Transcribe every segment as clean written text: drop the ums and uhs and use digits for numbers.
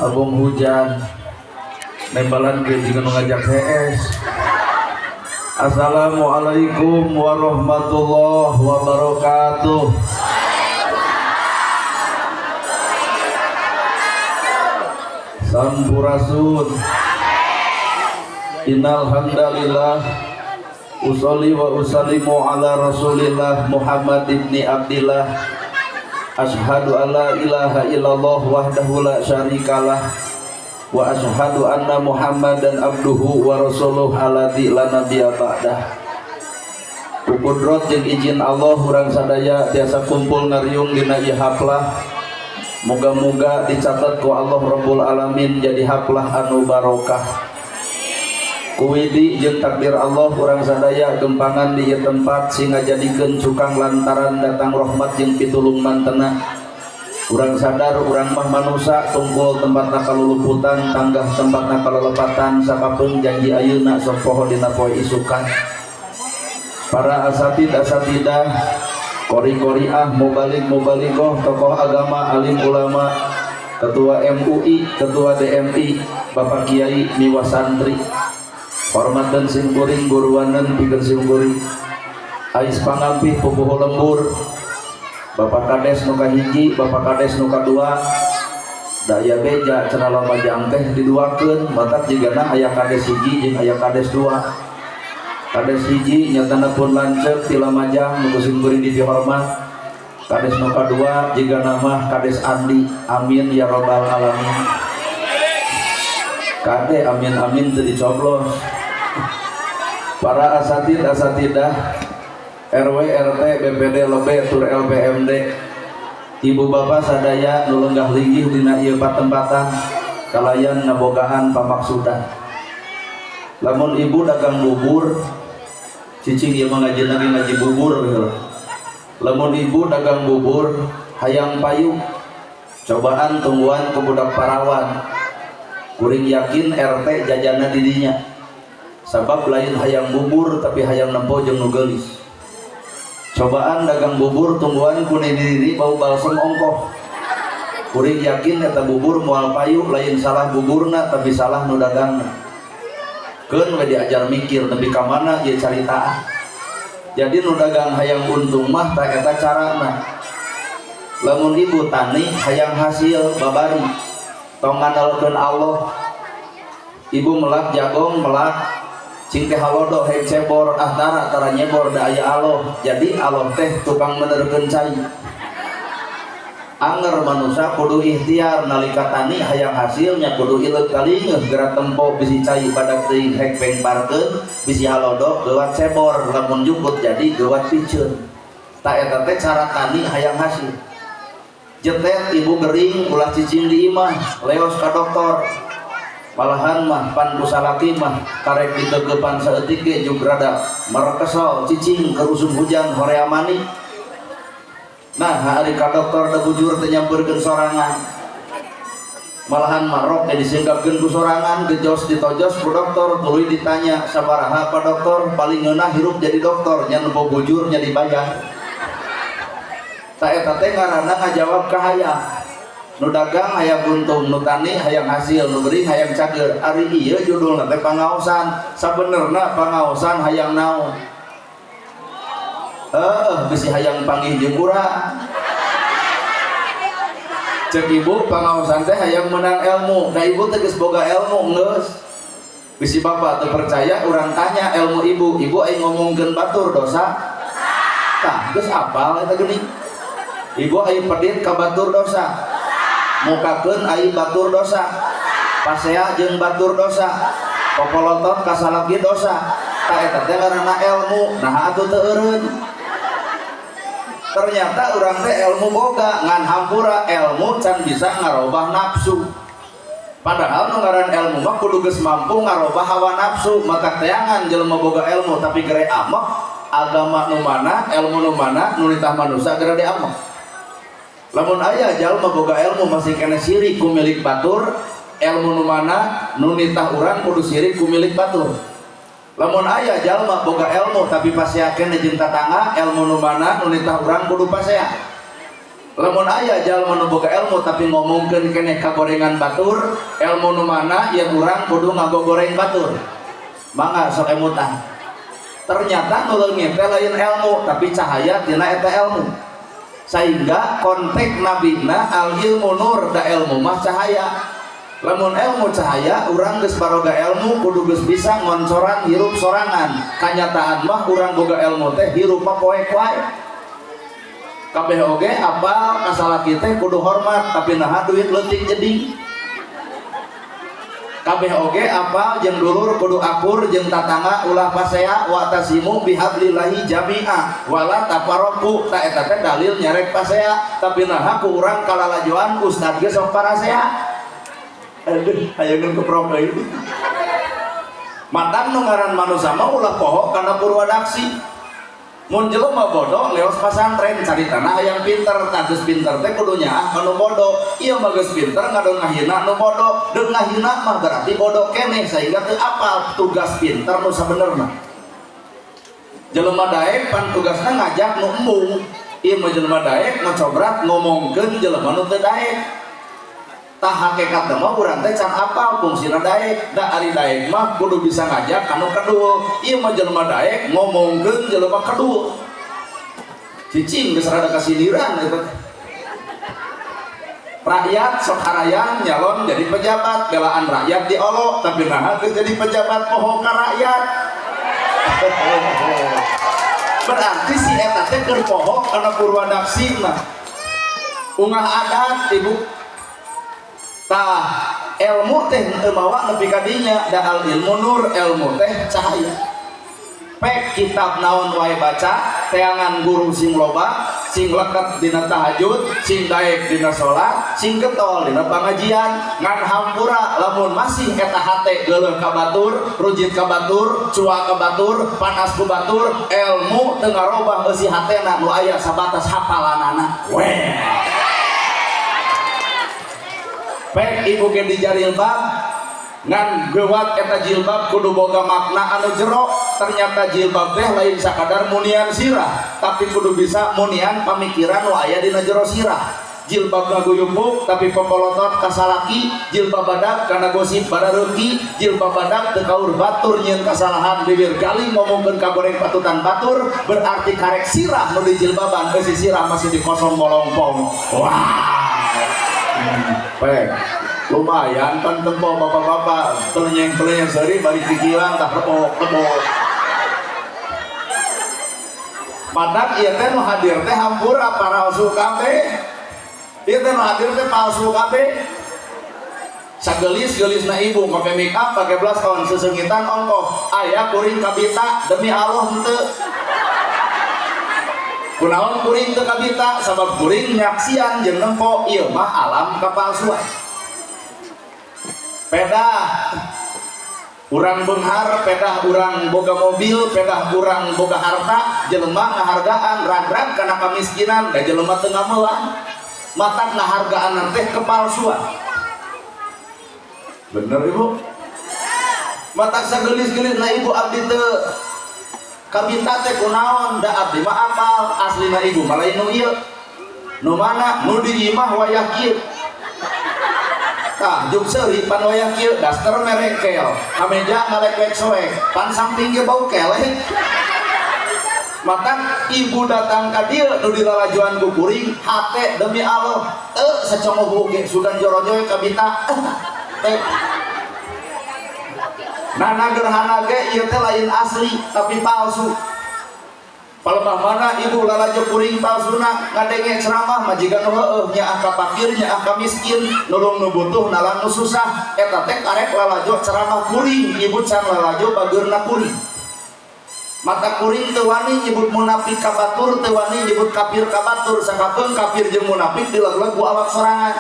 Abong hujan nembalan ge jiga nu ngajak hees. Assalamualaikum warahmatullahi wabarakatuh. Sampurasun. Innal hamdalillah usolli wa usallimu ala Rasulillah Muhammad ibni Abdillah. Ashhadu an la ilaha illallah wahdahu la syarikalah wa ashhadu anna Muhammadan abduhu wa rasuluh alladzi la nabiyya ba'dah. Ku kudrat jeung izin Allah urang sadaya tiasa kumpul ngariung dina ieu haplah. Moga-moga dicatat ku Allah Rabbul Alamin jadi haplah anu barokah. Kuwidi jeung takdir Allah urang sadaya gempangan di ieu tempat sing ngajadikeun cukang lantaran datang rahmat jeung pitulung mantena. Urang sadar urang mah manusa tungkul tempatna kaluluputan tanggah tempatna kalelepatan sakapeung janji ayeuna sok poho dina poe isukan. Para asatid asatidah, kori-koriah, mubalik mubalikoh, tokoh agama, alim ulama, ketua MUI, ketua DMI, Bapak Kiai miwah santri, hormatan simkuring guruanan pikeun simkuring, ais pangampih pupuhu lembur, Bapak Kades nu kahiji, Bapak Kades nu kadua, daya beja cenah Lamajang teh diduakeun, matak jigana aya Kades hiji jeung aya Kades dua. Kades hiji nyatana pun lanceuk ti Lamajang nu simkuring dipihormat. Kades nu kadua jigana mah Kades Andi, amin ya robbal alamin. Kade amin amin teu dicoblos. Para asatid asatidah, RW RT BPD LB tur LPMD, ibu bapak sadaya nu lenggah linggih dina ieu patempatan kalayan ngabogaan pamaksudan. Lamun ibu dagang bubur, cicing ieu mah ngaji lagi ngaji bubur gitu. Lamun ibu dagang bubur hayang payu, cobaan tungguan ke budak parawan, kuring yakin RT jajana didinya. Sabab lain hayang bubur tapi hayang nempo jeung nu geulis. Cobaan dagang bubur tungguan ku diri bau balsem ongkoh, kuring yakin eta bubur moal payu, lain salah buburna tapi salah nu dagangna. Keun we diajar mikir nepi ka mana ieu caritaan. Jadi nu dagang hayang untung mah tak eta carana. Lamun ibu tani hayang hasil babari, tong ngandalkeun Allah. Ibu melak jagong melak cing teh halodo hek cebor, ah tara tara nyebor da aya Allah. Jadi Allah teh tukang menerkeun cai. Anger manusia kudu ikhtiar nalika tani hayang hasilnya kudu ileut kalingeuh geura tempo bisi cai badak teuing hek pengparkeun bisi halodo geuwat cebor, lamun jukut jadi geuwat piceun. Ta eta teh cara tani hayang hasil. Jetet ibu gering ulah cicing di imah, leos ka dokter. Malahan mah pan ku salaki mah karek ditegepan saeutik ge juk rada merekesel cicing keur usum hujan horea mani. Nah, hari ka dokter da bujur teh nyamperkeun sorangan. Malahan marok ge disingkapkeun ku sorangan, gejos ditojos ku dokter, tuluy ditanya sabaraha Pak Dokter, paling ngeunah hirup jadi dokter, nya nempo bujur nya dibayar. Ta eta teh ngaranna ngajawab kahayang. Nu dagang hayang untung, nu tani hayang hasil, nu gering hayang cager. Ari ieu judulna teh pangaosan. Sabenerna pangaosan hayang naon? Bisi hayang panggih jeung urang. Cek ibu pangaosan teh hayang menang ilmu. Da ibu teh geus boga ilmu geus. Bisi bapak teu percaya urang tanya ilmu ibu. Ibu aing ngomongkeun batur dosa? Tah, geus apal eta geuning. Ibu aing pedit ka batur dosa. Mukakeun aing batur dosa. Pasea jeung batur dosa. Popolotot ka salaki dosa. Tah eta teh ngaranna ilmu. Nah atuh teu eureun. Ternyata urang teh ilmu boga ngan hampura ilmu can bisa ngarobah nafsu. Padahal nu ngaran ilmu mah kudu geus mampu ngarobah hawa nafsu. Matak teangan jelema boga ilmu tapi gere amek, agama nu mana, ilmu nu mana, nu nitah manusa gere diamek. Lamun aya jalma boga ilmu masih kena sirik ku milik batur, ilmu nu mana nu nitah urang kudu sirik ku milik batur. Lamun aya jalma boga ilmu tapi pasea kene jeung tatangga, ilmu nu mana nu nitah urang kudu pasea. Lamun aya jalma nu boga ilmu tapi ngomongkeun keneh kagorengan batur, ilmu nu mana yang urang kudu ngagogoreng batur? Mangga sok emutan. Ternyata nu leungit teh lain ilmu, tapi cahaya tina eta ilmu. Sehingga konteks nabina al ilmu nur, da ilmu mah cahaya. Lamun ilmu cahaya, urang geus baroga ilmu kudu geus bisa ngoncoran hirup sorangan. Kanyataan mah urang boga ilmu teh hirup mah poek wae. Kabeh oge apal ka salaki teh kudu hormat, tapi naha duit leutik jeding. Kabeh oge apal jeung dulur kudu akur, jeung tatangga ulah pasea, wa'tasimu bihablillahi jami'a wala tafarraqu. Ta eta teh dalil nyarek pasea, tapi naha ku urang kalalajoan ustad ge sok parasea. Aduh, hayangeun keprok deui. Matang nu ngaran manusia mah ulah poho kana purwadaksi. Mun jelema bodoh leos pasantren caritana hayang pinter, tah geus pinter teh kudu nyaah ka nu bodoh. Ieu mah geus pinter ngadon ngahina nu bodoh. Deuk ngahina mah berarti bodoh keneh sehingga teu apal tugas pinter nu sabenerna. Jelema daek pan tugasna ngajak nu embung. Ieu mah jelema daek ngocobrat ngomongkeun jelema nu teu daek. Tah hakikat mah urang teh can apal fungsina daek. Da ari daek mah kudu bisa ngajak kanu kedul. Ieu mah jelema daek ngomongkeun jelema kedul. Cicing geus rada kasindiran eta teh. Rakyat sok harayang nyalon jadi pejabat, belaan rakyat diolok, tapi naha geus jadi pejabat poho ka rakyat. Berarti si eta teh keur poho kana purwadaksina. Ungah adat ibu. Tah ilmu teh teu mawa nepi ka dinya, da al ilmu nur, ilmu teh cahaya. Pek kitab naon wae baca, teangan guru sing loba, sing leket dina tahajud, sing daek dina salat, sing getol dina pangajian, ngan hampura lamun masih eta hate geuleuh ka batur, rujit ka batur, cua ka batur, panas ku batur, ilmu teu ngarobah eusi hatena nu aya sabatas hafalanana. Weh. Pek ibu ge dijarilbab ngan gewat eta jilbab kudu boga makna anu jero. Ternyata jilbab teh lain sakadar munian sirah, tapi kudu bisa munian pamikiran nu aya dina jero sirah. Jilbab ngaguyupuk tapi popolotot kasalaki, jilbab badak kana gosip badareuki, jilbab badak teu kaur batur nyieun kasalahan bibir galing ngomongkeun kagoreng patutan batur, berarti karek sirah nu dijilbaban eusi sirah masih dikosong molongpong. Wah. Pek, lumayan kan tempo bapak-bapak telenyeng-telenyeng seri balik pikiran tak repok-repok. Padahal ieu teh nu hadir teh hampura palsu kabeh. Ieu teh nu hadir teh palsu kabeh. Sagelis-gelisna ibu make make up, pake blush on, sesengitan ongkoh, aya kuring kabita demi Allah henteu. Kunaon kuring teu kabita? Sabab kuring nyaksian jeung nempo ieu mah alam kepalsuan. Pedah urang beunghar, pedah urang boga mobil, pedah urang boga harta, jelema ngahargaan rag-rag kana kamiskinan, da jelema teu ngamelan. Matak ngahargaan teh kepalsuan. Bener ibu? Matak sagelis-gelisna ibu abdi teu kabita teh kunaon, da abdi mah apal aslina ibu mah lain nu ieu. Nu mana? Nu di imah wayah kieu. Tah juk seuri pan wayah kieu, daster merekel, kameja ngalek-lek soek, pan samping ge bau kelek. Matak ibu datang ka dieu nu dilalajuan ku kuring hate demi Allah teu sacongoh oge sugan jorojoy kabita. Teu. Nana gerhana ge ieu teh lain asli tapi palsu. Palebah mana ibu lalajo kuring palsuna ngadenge ceramah majikan nu heueuh nyaah ka fakir nyaah ka miskin nulung nu butuh nalang nu susah, eta teh karek lalajo ceramah kuring ibu can lalajo bageurna kuring. Mata kuring teu wani nyebut munafik ka batur, teu wani nyebut kafir ka batur, sakapeung kafir jeung munafik dileg-leg ku awak sorangan.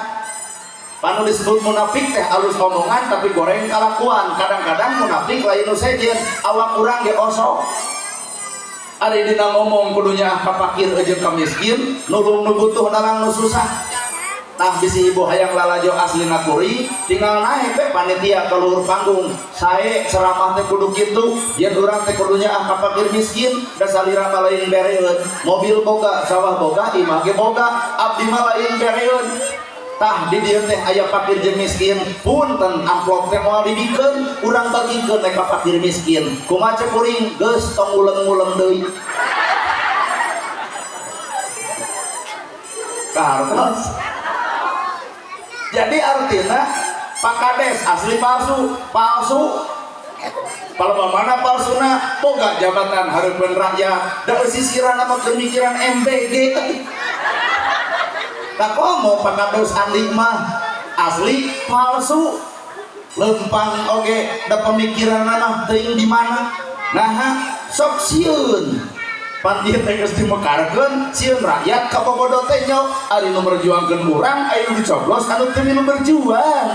Panu disebut munafik teh alus omongan tapi goreng kalakuan. Kadang-kadang munafik lain nu sejen, awak urang ge osok. Ari dina ngomong kudu nyaah ka fakir jeung ka miskin, nulung nu butuh nalang nu susah. Tah bisi ibu hayang lalajo aslina kuring, tinggal naik we panitia ke luhur panggung. Sae ceramah teh kudu kitu, yen urang teh kudunya ah ka fakir miskin, da salira mah lain bereun. Mobil boga, sawah boga, imah ge boga, abdi mah lain bereun. Tah di dieu teh aya fakir jeung miskin, punten amplop teh moal dibikeun, urang bagikeun we ka fakir miskin. Kumaha cek kuring, geus tong nguleng-nguleng deui. Kahartos. Jadi artinya Pak Kades asli palsu, palsu. Kalau mana palsuna, boga jabatan hareupeun rakyat, da sisiran sama pemikiran MBG. Tak komo Pak Kades Andi mah asli palsu. Lempang oge da pemikiran mah teuing di mana. Nah, sok sieun. Pan ieu teh geus dimekarkeun, sieun rakyat kabogodo teh nyok, ari nu merjuangkeun urang, aya nu dicoblos anu teu milu berjuang.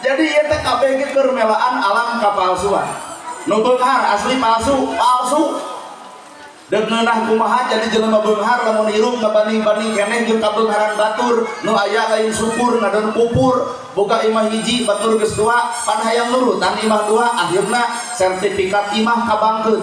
Jadi ieu teh kabeh ge keur melaan alam kapalsuan. Nu beunghar asli palsu, palsu. Deuk ngeunah kumaha jadi jelema beunghar lamun hirup ngabanding-banding keneh jeung kabeungharan batur, nu aya lain syukur ngadon pupur, boga imah hiji batur geus dua, pan hayang nurutan imah dua, akhirna sertifikat imah kabangkeun.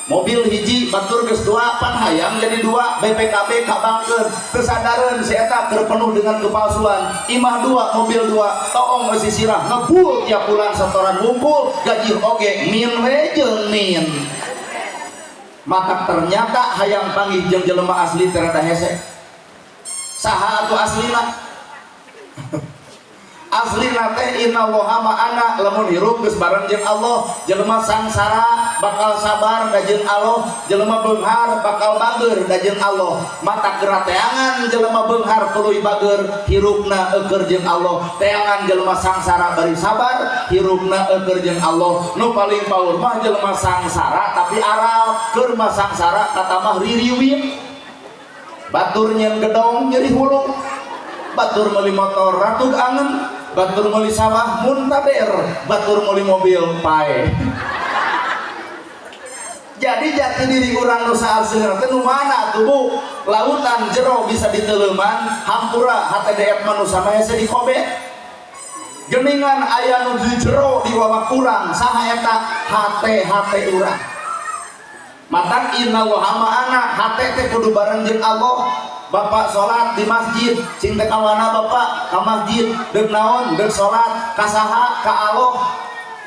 Mobil hiji batur geus dua, pan hayang jadi dua, BPKB kabangkeun. Teu sadareun si eta keur penuh dengan kepalsuan. Imah dua, mobil dua, toong eusi sirah ngebul tiap bulan setoran wungkul, gaji oge min we jeung min. Maka ternyata hayang panggih jeung jelema asli teh rada hese. Saha atuh aslina? Aslina teh innallaha ma'ana, lamun hirup geus bareng jeung Allah, jelema sangsara bakal sabar da jeung Allah, jelema beunghar bakal bager da jeung Allah. Mata kerateangan jelema beunghar tuluy bager, hirupna eueur jeung Allah. Teangan jelema sangsara bari sabar, hirupna eueur jeung Allah. Nu paling paur mah jelema sangsara tapi aral, keur mah sangsara katamah ririwit. Batur nyeun gedong nyeri hulu, batur meuli motor ratug angen, batur meuli sawah muntaber, batur meuli mobil pae. Jadi jati diri urang nu saasieuna teh nu mana atuh Bu? Lautan jero bisa diteleuman, hampura HTDF mah nu sama hese dikobet. Geningan aya nu di jero di wawak urang, saha eta? Hate-hate urang. Matak innallaha ma'ana, hate teh kudu bareng jeung Allah. Bapak sholat di masjid, cing teh kawana bapak ka masjid, deuk naon? Deuk sholat, ka saha? Ka Allah.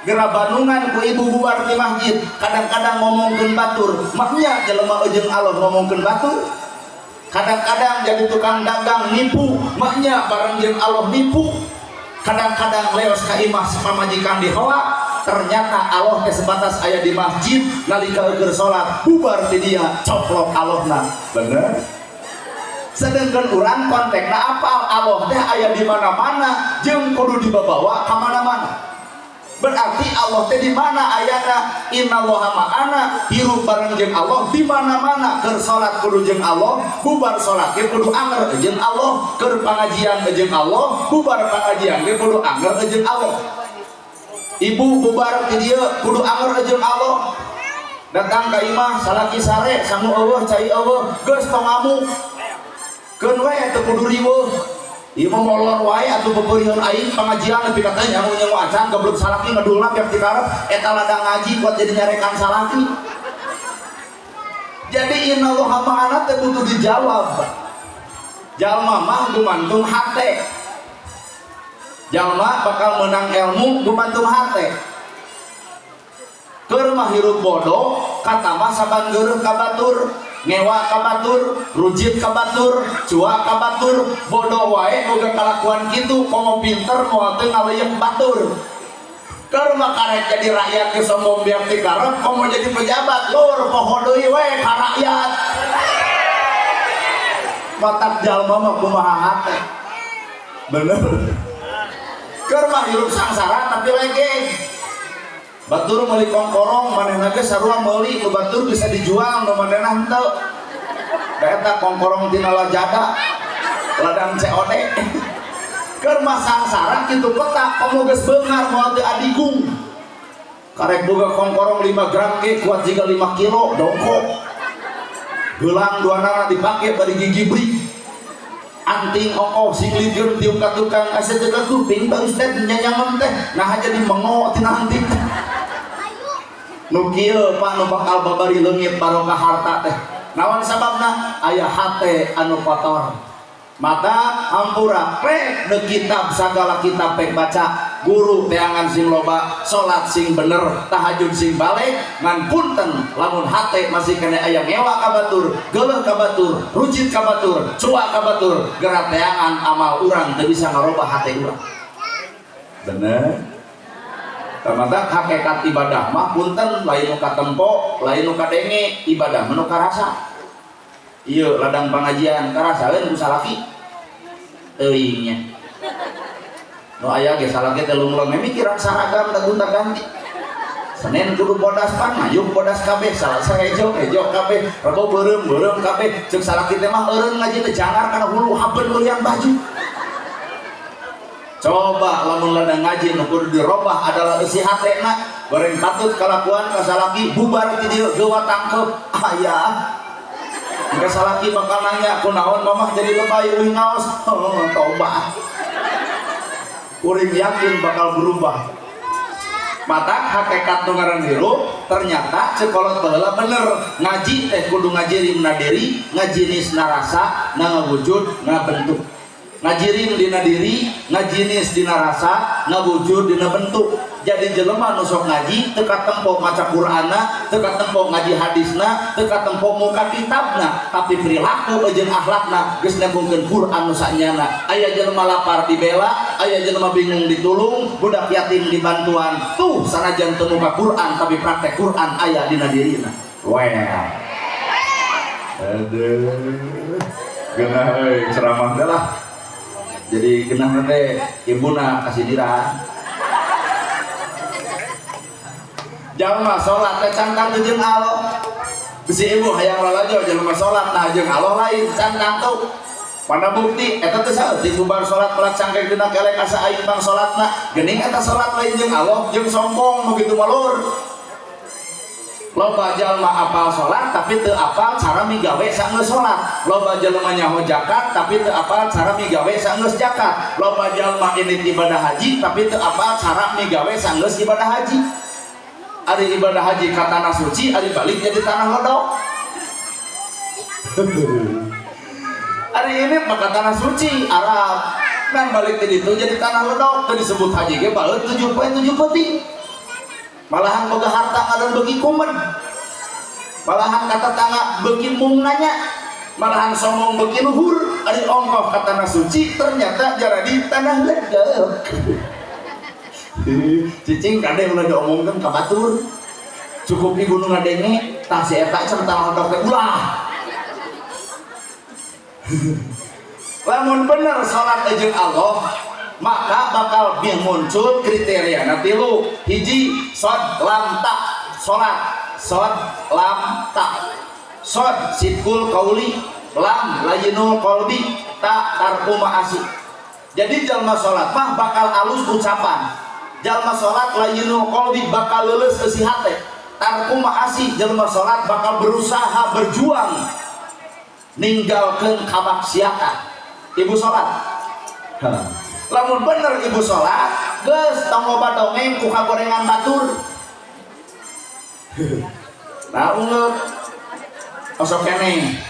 Gera bandungan ku ibu bubar di masjid, kadang-kadang ngomongkeun batur, maknya jelema jeung Allah ngomongkeun batur. Kadang-kadang jadi tukang dagang nipu, maknya bareng jeung Allah nipu. Kadang-kadang leos ka imah pamajikan dihoak, ternyata Allah teh sebatas aya di masjid nalika keur salat, bubar di dia coplok Allahna. Bener? Sedangkan urang kontekna apal Allah teh aya di mana-mana jeung kudu dibabawa ka mana-mana. Berarti Allah teh di mana ayana? Innallaha ma'ana, hirup bareng jeung Allah di mana-mana. Keur salat kudu jeung Allah, bubar salat ge kudu anger jeung Allah, keur pangajian jeung Allah, bubar pangajian ge kudu anger jeung Allah. Ibu bubar ti dieu kudu anger jeung Allah. Datang ka imah salaki sare sangu eueuh cai eueuh, geus tong ngamuk. Keun we teu kudu riweuh. Ieu mah molor wae atuh pepeuriheun aing pangajian nepi ka teh nyangu-nyangu acan goblok salaki ngedulna pek dikarep eta ladang ngaji kuat jadi nyarekan salaki. Jadi innallaha ma'ana teh butuh dijawab. Jalma mah gumantung hate. Jalma bakal menang ilmu gumantung hate. Keur mah hirup bodoh katamah saban geureuh ka batur, ngewa ka batur, rujit ka batur, cua ka batur, bodoh wae boga kalakuan kitu, komo pinter moal teu ngaleuyeuk batur. Keur mah karek jadi rakyat ge sombong biar ti karep, komo jadi pejabat lur poho deui we ka rakyat. Matak jalma mah kumaha hate. Bener. Keur mah hirup sangsara tapi legeng. Batur meuli kongkorong manehna ge sarua meuli, nu batur bisa dijual nu manehna henteu. Da eta kongkorong tina lajada, ladang COD. Keur mah sangsara kitu peta komo geus beunghar moal teu adigung. Karek boga kongkorong 5 gram ge kuat jiga 5 kilo dongkok. Gelang dua nana dipake bari gigi beri. Anting ongkoh sing ligeun tiung ka tukang asa jaga kuping Pak Ustad nyanyangan teh nah jadi mengo tina anting teh. Nu kieu Pak nu bakal babari leungit barokah harta teh. Naon sababna? Aya hate anu kotor. Mata hampura pek de kitab sagala kitab pek baca guru teangan sing loba salat sing bener tahajud sing balik ngan punten lamun hate masih kena aya ngewa ka batur geuleuh ka batur rujit ka batur cuak ka batur geura teangan amal urang teu bisa ngarobah hate urang. Bener? Mata hakikat ibadah mah punten lain nu katempo lain nu kadenge ibadah mah nu karasa. Iya ladang pengajian karasaeun ku salaki teuing nya nu aya ge salaki teh lungleng mikiran saragam da gonta ganti Senin kudu bodas pan mayuh bodas kabeh Salasa hejo hejo kabeh Rebo beureum beureum kabeh ceuk salaki teh mah eureun ngaji teh jangar kana hulu haben meulian baju. Coba lamun ladang ngaji nu kudu dirobah adalah eusi hatena goreng patut kalakuan ka salaki bubar ti dieu geuwa tangkep aya. Engke salaki bakal nanya kunaon mamah jadi lebay euy ngaos. Oh, tobat. Kuring yakin bakal berubah. Mata hakikat nu ngaran hirup ternyata cekolot baheula bener ngaji teh kudu ngajirim na diri ngajinis na rasa na ngawujud ngabentuk. Ngajirim dina diri ngajinis dina rasa ngawujud dina bentuk. Jadi jelema nu sok ngaji teu katempo maca Qur'anna teu katempo ngaji hadisna teu katempo muka kitabna tapi perilaku jeung akhlakna geus nembungkeun Qur'an nu sanyana. Aya jelema lapar dibela aya jelema bingung ditulung budak yatim dibantuan tuh sanajan teu muka Qur'an tapi praktek Qur'an aya dina dirina. Well aduh geunah euy ceramah teh lah jadi genah teh ibuna kasindiran. Jalma salat teh can tangtu jeung Allah. Bisi ibu hayang lalajo jalma salat nah jeung Allah lain can tangtu. Mana bukti eta teh saeutik bubar salat melak cangkeng dina kelek asa aing bang salatna. Geuning eta salat lain jeung Allah jeung sombong nu kitu mah lur. Loba jalma apal salat tapi teu apal cara migawe sanggeus salat. Loba jalma nyaho zakat tapi teu apal cara migawe sanggeus zakat. Loba jalma indit ibadah haji tapi teu apal cara migawe sanggeus ibadah haji. Ari ibadah haji ka tanah suci, ari balik jadi tanah ledok. Ari ini maka tanah suci Arab, kan balik ke ditu jadi tanah ledok. Teu disebut haji ge baeud 7 poe 7 peuting. Malahan boga harta ngadon beuki kumed. Malahan ka tetangga beuki mung nanya. Malahan sombong beuki luhur. Ari ongkoh ka tanah suci ternyata jadi tanah ledok. Cicing kade ulah diomongkeun ka batur. Cukup ibu nu ngadenge tah si eta cenah tanah ledok teh ulah. Lamun bener salat jeung Allah maka bakal muncul kriteria tilu. Hiji sod lam ta salat sod lam ta sod sidqul qauli lam layinul qalbi ta tarku ma'asi. Jadi jalma salat mah bakal alus ucapan. Jalma salat layinul qalbi bakal leuleus eusi hate. Tarku ma'asi jalma salat bakal berusaha berjuang ninggalkeun kamaksiatan. Ibu salat. Lamun bener ibu salat geus tong loba dongeng ku kagorengan batur. Nah ungeut osok keneh.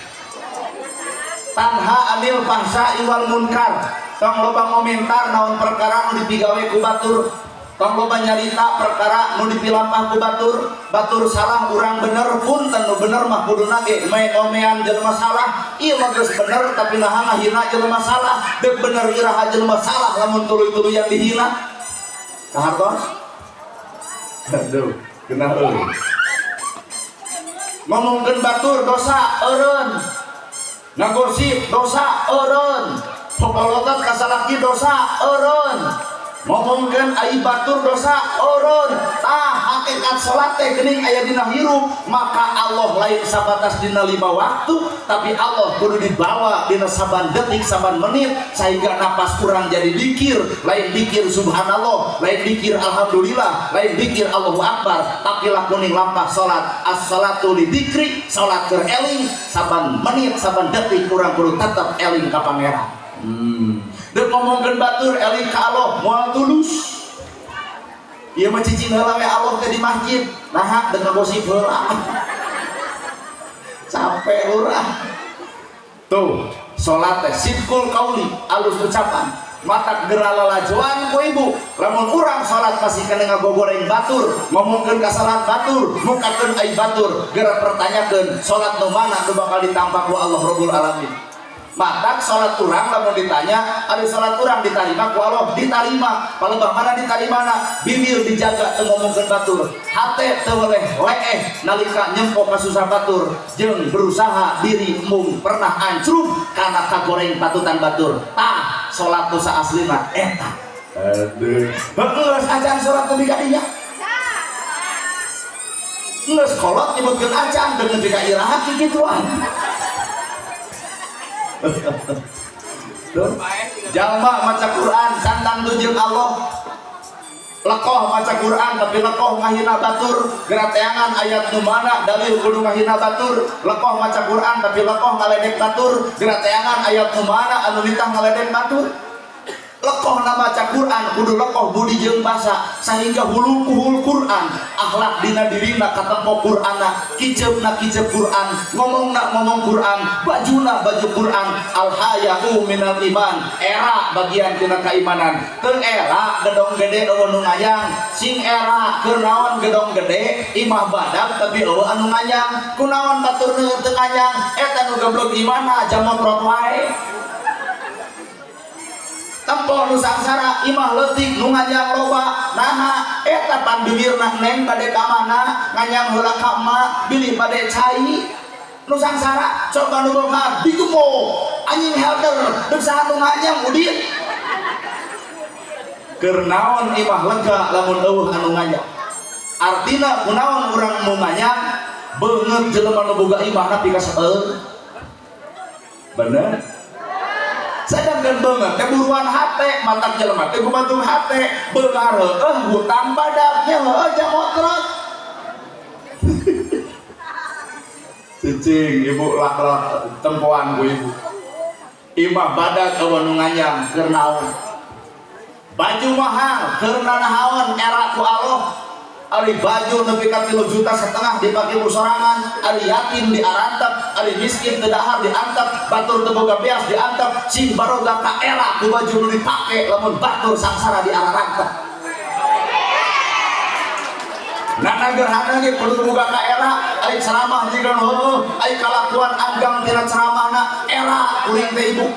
Tanha anil fahsya'i wal munkar. Tong loba ngomentar naon perkara nu dipigawe ku batur. Tong loba nyarita perkara nu dipilampah ku batur. Batur salah urang bener punten nu bener mah kuduna ge omean jelema salah. Ieu mah geus bener tapi naha ngahina jelema salah. Deuk bener iraha jelema salah lamun tuluy-tuluyan dihina. Kahartos? Aduh, genah euy. Ngomongkeun batur dosa eureun. Ngagosip dosa eureun. Popolotot ka salaki dosa eureun. Ngomongkeun aib batur dosa eureun. Tah hakikat salat teh geuning aya dina hirup, maka Allah lain sabatas dina 5 waktu, tapi Allah kudu dibawa dina saban detik, saban menit, sehingga napas kurang jadi dikir, lain dikir subhanallah, lain dikir alhamdulillah, lain dikir Allahu akbar, tapi lakuning lampah salat. As-salatu li dzikri, salat keur eling, saban menit, saban detik kurang kudu tetep eling ka Pangeran. Dek ngomongkeun batur eling ka Allah moal tulus. Ieu mah cicing heula we Allah teh di masjid. Naha dek ngagosip heula. Capek lurah. Tuh, salat teh sidqul qauli, alus ucapan. Matak geura lalajoan ku ibu. Lamun urang salat masih kena ngagogoreng batur, ngomongkeun kasalahan batur, mukakeun aib batur, geura pertanyakeun salat nu mana nu bakal ditampa ku Allah Rabbul Alamin. Matak salat urang lamun ditanya, ari salat urang ditarima ku Allah, ditarima. Palebah mana ditarimana? Bibir dijaga teu ngomongkeun batur, hate teu weleh leeh nalika nyempo kasusah batur, jeung berusaha diri mung pernah ancrub kana kagoreng patutan batur. Tah, salat nu saaslina eta. Aduh. Heueuh acan salat nepi ka dinya. Geus kolot nyebutkeun acan deung nepi ka iraha kikituan. Tuh. Jalma maca Quran santang jeung Allah, lekoh maca Quran tapi lekoh ngahina batur, geura teangan ayat nu mana dalil kudu ngahina batur. Lekoh maca Quran tapi lekoh ngaledek batur, geura teangan ayat nu mana anu nitah ngaledek batur. Lekoh na maca Quran kudu lekoh budi jeung basa, sehingga hulukuhul Quran, akhlak dina dirina katempo Qur'ana, kiceupna kicep Quran, ngomongna ngomong Quran, bajuna baju Quran. Al haya'u minal iman, era bagian tina keimanan. Teu era gedong gede euweuh nu ngayang, sing era keur naon gedong gede imah badag tapi euweuh anu ngayang. Kunaon batur teu ngayang? Eta nu goblok imahna jamotrot wae. Tempo nu sangsara imah leutik nu nganyang loba, naha? Eta pan bibirna neng bade ka mana, nganyang heula ka emak bilih bade cai. Nu sangsara coba nu boga digembo anjing helder deuk saha nu nganyang udin. Keur naon imah lega lamun eueuh anu nganyang? Artina kunaon urang nu nganyang? Beungeut jelema nu boga imahna pikaseeur. Bener? Sedangkan beungeut teh buruan hate, matak jelema teh gumantung hate, beunghar heueuh hutang badaknya heueuh jamotret. Cicing ibu lak tempoan ku ibu. Imah badag eueuh nu nganyang keur naon? Baju mahal keur nanahaon era ku Allah? Ari baju nepi ka 3,5 juta dipake ku sorangan, ari yatim diarantep, ari miskin teu dahar diantep, batur teu boga beas diantep, sing baroga ka era ku baju nu dipake lamun batur sangsara diarantep. Nana gerhana ge kudu boga ka era, ari ceramah jiga heueuh, ari kalakuan anggang tina ceramahna era kuring teh ibu.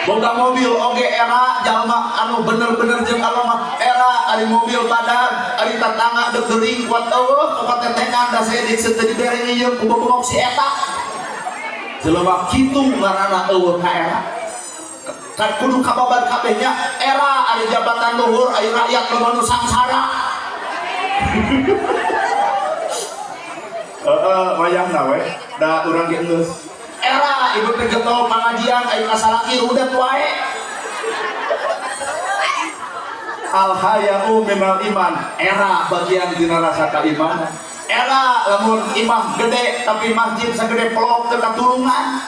Boga mobil oge era, jalma anu bener-bener jeung Allah mah era, ari mobil badag, ari tatangga deuk gering kuat eueuh, kapatetekan da sedik teu dibere ngieum ku bobongok si eta. Jelema kitu ngaranna eueuh ka era. Kan kudu kababar kabehnya era, ari jabatan luhur, ari rakyat loba nu sangsara. Heeh, wayahna we, da urang ge geus. Era ibu teh getol pangajian aya kasalaki rudet wae. Al haya'u minal iman, era bagian tina rasa keimanan. Era lamun imah gede tapi masjid sagede pelok teu katulungan.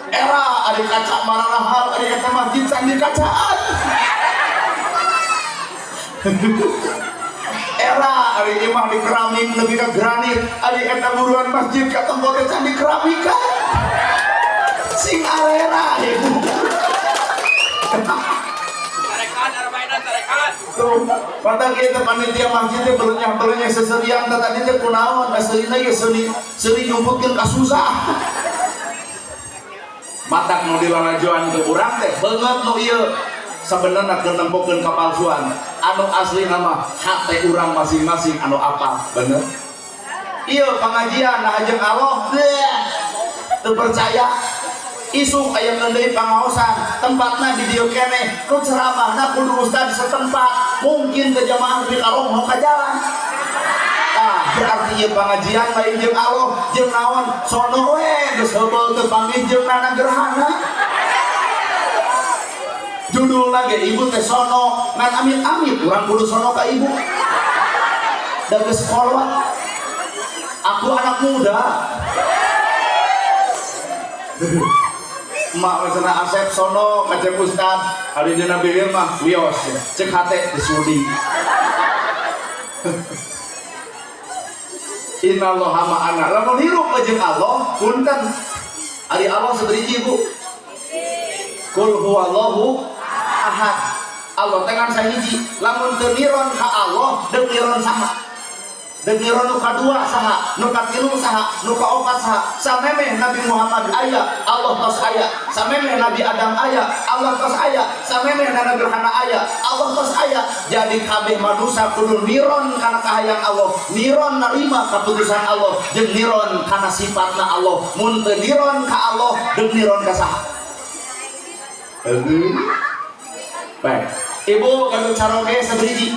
Era ari kaca mararahal ari eta masjid can dikacaan. Era ari imah di keramik nepi ka granit, ari eta buruan masjid ka tempo teh can dikeramikan. Sing alera ibu. Tarekan, arbainan, tarekan. Tuh, mata kita panitia masjid teh belenyah-belenyah seserian teh tadi teh kunaon, aslina ge seni seni nyumputkeun kasusah. Matak nu dilalajoan ke urang teh beungeut nu ieu sebenarnya keur nempokeun kapalsuan. Anu asli nama hate urang masing-masing anu apal, bener? Ieu pengajian nah jeung Allah, teu percaya. Isuk aya deui pangaosan, tempatna di dieu keneh, nu ceramahna kudu ustad setempat, mungkin ke jamaah di karongho ka jalan. Ah, berarti ieu pangajian lain jeung Allah, jeung naon? Sono we geus heubeul teu panggih jeung nana gerhana. Judulna ge ibu teh sono, ngan amit-amit urang kudu sono ka ibu. Da geus kolot. Aku anak muda. Emak misalnya Asep sono ngecek ustad, hari dina bibir mah wios, cek hate disudi. Innallaha ma'ana. Lamun hirup jeung Allah, punten. Ari Allah saberiji Bu. Kul huwallahu ahad. Allah teh kan sahiji. Lamun teu niron ka Allah, deuk niron saha? Deuk niron nu kadua saha, nu katilu saha, nu kaopat saha. Samemeh Nabi Muhammad aya, Allah tos aya. Samemeh Nabi Adam aya, Allah tos aya. Samemeh Nana Gerhana aya, Allah tos aya. Jadi kabeh manusia kudu niron kana kahayang Allah, niron narima keputusan Allah, jeung niron kana sifatna Allah. Mun teu niron ka Allah, deuk niron ka saha? Baik. Ibu gaduh caroge saberiji.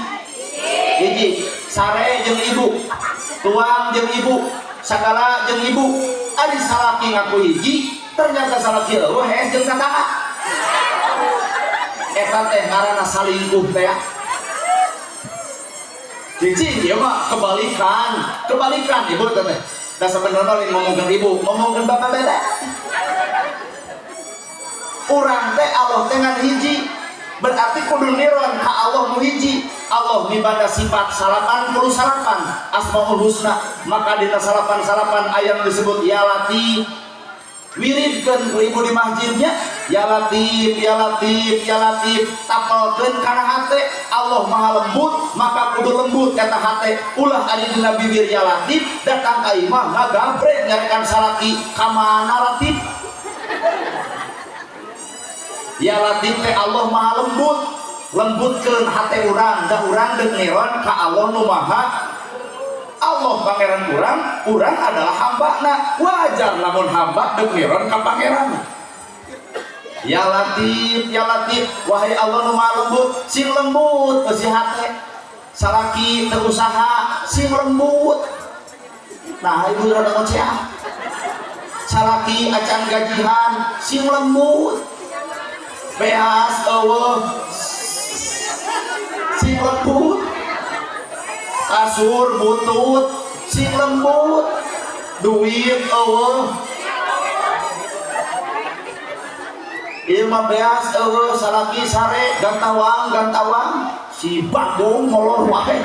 Hiji, sare jeung ibu, tuang jeung ibu, sagala jeung ibu. Ari salaki ngaku hiji, ternyata salaki eueuh hees jeung tatangga. Eta teh ngaranna salingkuh teh. Cicing ieu mah kebalikan, kebalikan ibu teh. Da sabenerna lain ngomongkeun ibu, ngomongkeun bapak beda. Urang teh Allah teh ngan hiji, berarti kudu niron ka Allah nu hiji. Allah mibanda sifat 89 Asmaul Husna, maka dina 99 aya nu disebut Ya Latif. Wiridkeun ku ibu di masjidnya, Ya Latif, Ya Latif, Ya Latif, tapelkeun kana hate. Allah maha lembut, maka kudu lembut eta hate. Ulah ari dina bibir Ya Latif, datang ka imah ngagabrek nyarekan salaki, ka mana Latif? Ya Latif teh Allah maha lembut, lembutkeun hate urang, da urang deuk niron ka Allah nu maha Allah pangeran urang, urang adalah hambana, wajar lamun hamba deuk niron ka pangeran. Ya Latif, Ya Latif, wahai Allah nu maha lembut, sing lembut eusi hate. Salaki teu usaha, sing lembut. Nah, ibu rada ngoceah. Salaki acan gajihan, sing lembut. Beas eueuh, sing lembut. Kasur butut, sing lembut. Duit eueuh, ieu mah beas eueuh, salaki sare gantawang gantawang, si bagong molor wae.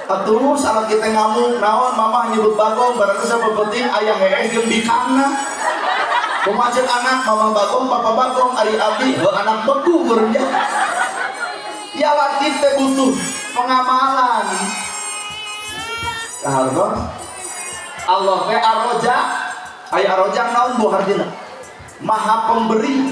Atuh salaki teh ngamuk naon mamah nyebut bagong, berarti sapepenting aya hees jeung bikangna. Kumaha ceuk anak mama bagong papa bagong, ari abdi heuh anak begu geureun. Ya Latif teh butuh pengamalan. Kahartos Allah teh Ar-Rozak. Aya Ar-Rozak naon bu hartina? Maha pemberi.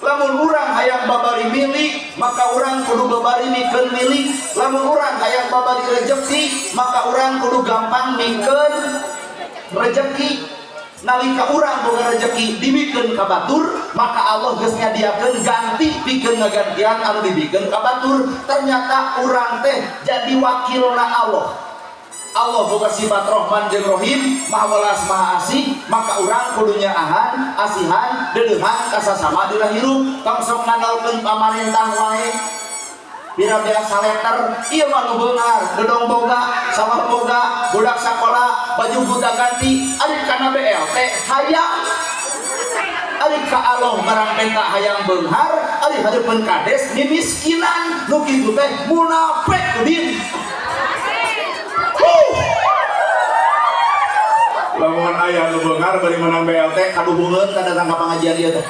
Lamun urang hayang babari milik, maka urang kudu babari mikeun milik. Lamun urang hayang babari rejeki, maka urang kudu gampang mikeun rejeki. Nalika urang boga rejeki dibikeun ka batur, maka Allah geus nyadiakeun ganti pikeun ngagantian anu dibikeun ka batur. Ternyata urang teh jadi wakilna Allah. Allah boga sifat Rahman jeung Rahim, Maha welas Maha Asih, maka urang kudu nyaahan, asihan, deudeuhan ka sasama dina hirup. Tong sok ngandalkeun pamarentah wae. Bira biasa letter, ieu mah nu beunghar, gedong boga, sawah boga, budak sakola, baju budak ganti, ari kana BLT hayang. Ari ka Allah barang penta hayang beunghar, ari hareupeun kades mimiskinan, nu kitu teh munafik udin. Lamun aya nu beunghar bari menang BLT kaduhungeun ka datang ka pangajian ieu teh.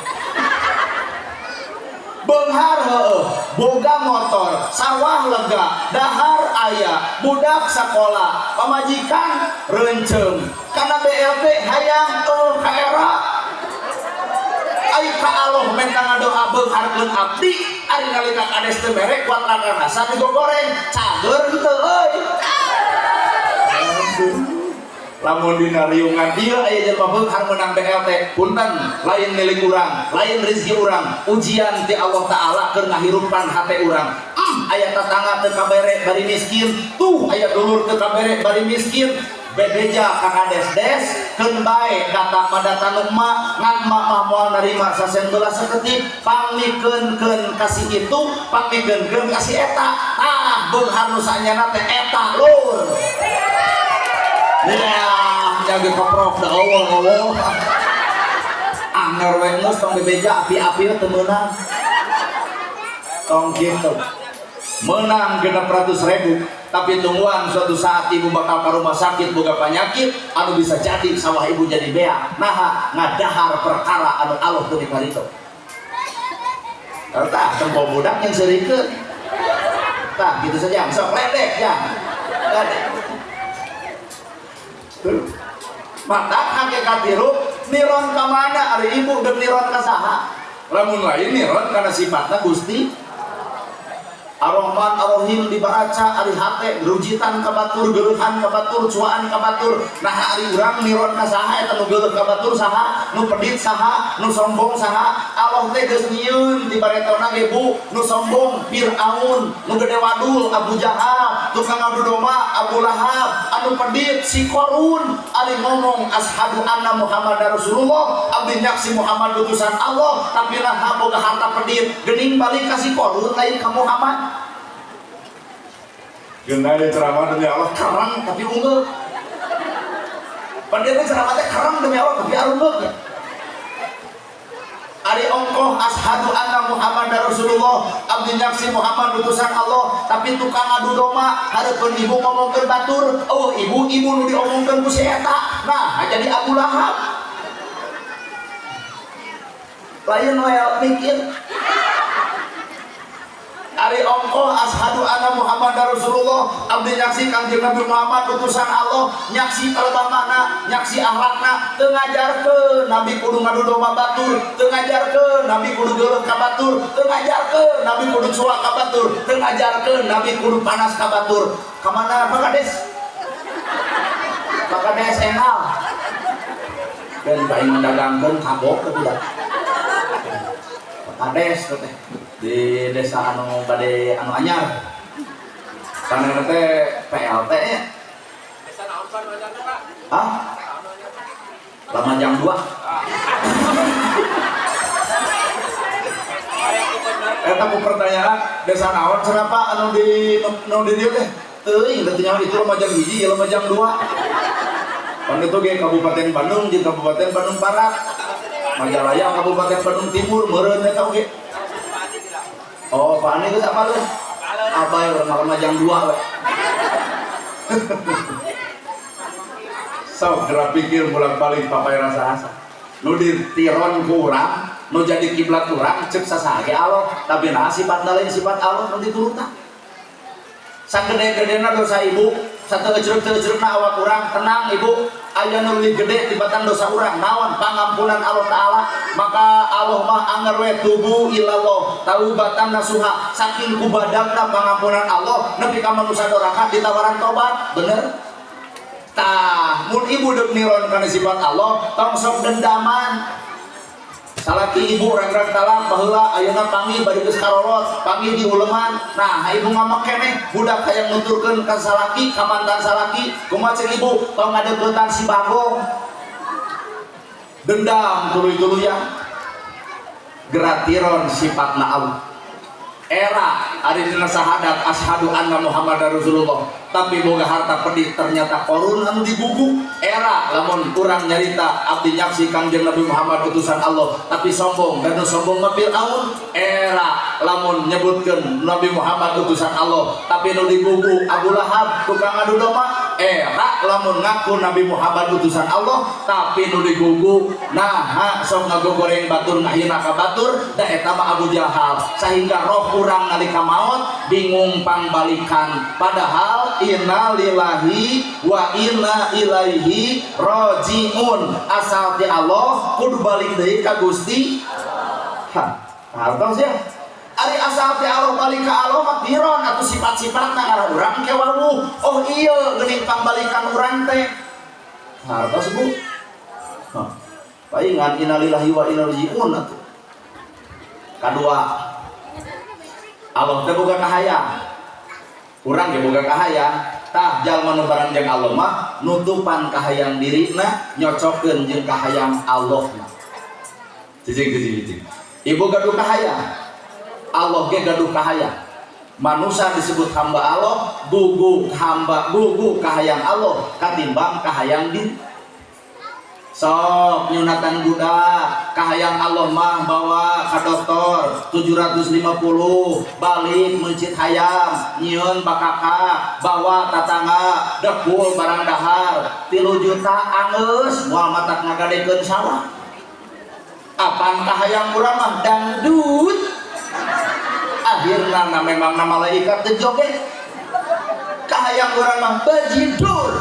Beunghar heueuh, boga motor, sawah lega, dahar aya, budak sakola, pamajikan reunceung. Kana BLT hayang eueuh ka era. Ai ka Allah menta ngadoa beungharkeun abdi, ari nalika kades teu mere kuat rasa digogoreng, cager henteu euy. Aduh. Lamun dina riungan ieu aya jelema beunghar meunang BLT, punten, lain milik urang, lain rezeki urang, ujian ti Allah Ta'ala keur ngahirupan hate urang. Aya tatangga teu kabere bari miskin, tuh aya dulur teu kabere bari miskin, bebeja ka kades-des keun bae data mah data nu emak, ngan emak mah moal narima sasen belas saketik, pangmikeun-keun ka si itu, pangmikeun-keun ka si eta. Tah beunghar nu sanyana teh eta lur. Ya, jaga koprok da Allah Allah. Anger we geus tong bebeja api-api teu meunang. Tong kitu. Menang 600.000, tapi tungguan suatu saat ibu bakal ke rumah sakit boga penyakit anu bisa jadi sawah ibu jadi beak. Naha ngadahar perkara anu Allah teu diparito. Tah tempo budak yang seurikeun. Tah gitu saja, sok ledek ya. Ledek. Mata hakikat hirup niron ka mana ari ibu deuk niron ka saha? Lamun lain niron karena sifatna Gusti Ar-Rahman Ar-Rahim dibaca ari hate rujitan ka batur, geuleuhan ka batur, cuaan ka batur. Nah ari urang niron ka saha eta? Nu geuleuh ka batur saha? Nu pedit saha? Nu sombong saha? Allah teh geus nyieun ti baretona ge, Bu. Nu sombong Firaun, nu gede wadul Abu Jahal, tukang ngadu domba Abu Lahab, anu pedit si Korun. Ari ngomong asyhadu anna Muhammadar Rasulullah, abdi nyaksi Muhammad utusan Allah, tapi nah boga harta pedit, geuning balik ka si Korun lain ka Muhammad. Geuna ceramah demi Allah kerang tapi unggul. Padahal ceramah teh kerang demi Allah tapi arunggeuk ya. Ari ongkoh asyhadu anna Muhammadar Rasulullah, abdi nyaksi Muhammad utusan Allah, tapi tukang adu domba hareupeun ibu ngomongkeun batur, oh ibu ibu nu diomongkeun ku si eta. Nah, jadi Abu Lahab. Lain we mikir. Ari ongkoh asyhadu anna Muhammadar Rasulullah, abdi nyaksi Kangjeng Nabi Muhammad utusan Allah, nyaksi palebah mana, nyaksi akhlakna, teu ngajarkeun Nabi kudu ngadu domba batur, teu ngajarkeun Nabi kudu geuleuh ka batur, teu ngajarkeun Nabi kudu cuak ka batur, teu ngajarkeun Nabi kudu panas ka batur. Ka mana Pak Kades? Pak Kades enal. Dan paling mendagangkeun kabok ke budak. Pak Kades teh di desa anu bade anu anyar. Tanah teh PLT nya. Desa naon Pak nu anyarna, Pak? Hah? Lamajang 2. Aya ku bener. Eta ku pertanyaan desa naon cenah Pak anu di nu di dieu teh? Teuing teu nyaho itu Lamajang 1, Lamajang 2. Pan itu ge Kabupaten Bandung jeung Kabupaten Bandung Barat. Majalaya Kabupaten Bandung Timur meureun eta oge. Oh, Pak Ani geus apaleun? Abai urang Lamajang 2 we. Sok gerak pikir bolak-balik papai rasa asa. Nu ditiron ku urang, nu jadi kiblat urang ceuk sasaha ge Allah, tapi nah sifatna lain sifat Allah nu diturutan. Sagede-gedena dosa ibu, sateu ejreg-ejregna awak urang, tenang ibu, aya nu leuwih gede tibatan dosa urang, naon? Pangampunan Allah Ta'ala. Maka Allah mah anger we tubu ilallah taubatan nasuha, saking kubadagna pangampunan Allah nepi ka manusa doraka ditawaran tobat, bener? Tah, mun ibu deuk niron kana sifat Allah, tong sok dendaman. Salaki ibu rang-rang talak baheula, ayeuna panggih bari geus karolot, panggih di uleman. Nah, ibu ngamek keneh, budak hayang nuturkeun ka salaki, ka mantan salaki, kumaha ceuk ibu? Tong ngadeuketan si Bagong. Dendam tuluy-tuluyan. Geratiron sifatna Allah. Era ari dina sahadat asyhadu anna Muhammadar Rasulullah, tapi boga harta pedit ternyata Korun anu digugu. Era lamun urang nyarita abdi nyaksi Kangjeng Nabi Muhammad utusan Allah, tapi sombong dan nu sombong mah Firaun. Era lamun nyebutkeun Nabi Muhammad utusan Allah, tapi nu digugu Abu Lahab tukang adu domba. Era lamun ngaku Nabi Muhammad utusan Allah, tapi nu digugu naha sok ngagogoreng batur ngahina ka batur, da eta mah Abu Jahal. Sehingga roh urang nalika maot bingung pangbalikan, padahal innalillahi wa inna ilaihi rajiun, asal ti Allah kudu balik deui ka Gusti. Ha, hartos ya. Ari asal ti Allah balik ka Allah mah piron atuh sifat-sifatna ngarah urang ke wawuh. Oh iya geuning pangbalikan urang teh. Hartos, Bu. Hah. Paingan innalillahi wa inna ilaihi rajiun atuh. Kadua, Allah teh boga kahayang. Urang ge boga kahayang. Tah, jalma nu bareng jeung Allah mah nutupan kahayang dirina nyocokeun jeung kahayang Allah mah. Cicing, cicing, cicing. Ibu gaduh kahayang. Allah ge gaduh kahayang. Manusia disebut hamba Allah, gugu hamba, gugu kahayang Allah katimbang kahayang diri. Sok nyunatan budak, kahayang Allah mah bawa ka dokter 750, balik meuncit hayam, nyieun bakaka, bawa tatangga, dekul barang dahar, 3 juta anggeus moal matak ngagadekeun sawah. Apan kahayang urang mah dangdut. Akhirna na memang na malaikat teu joget. Kahayang urang mah bajidur.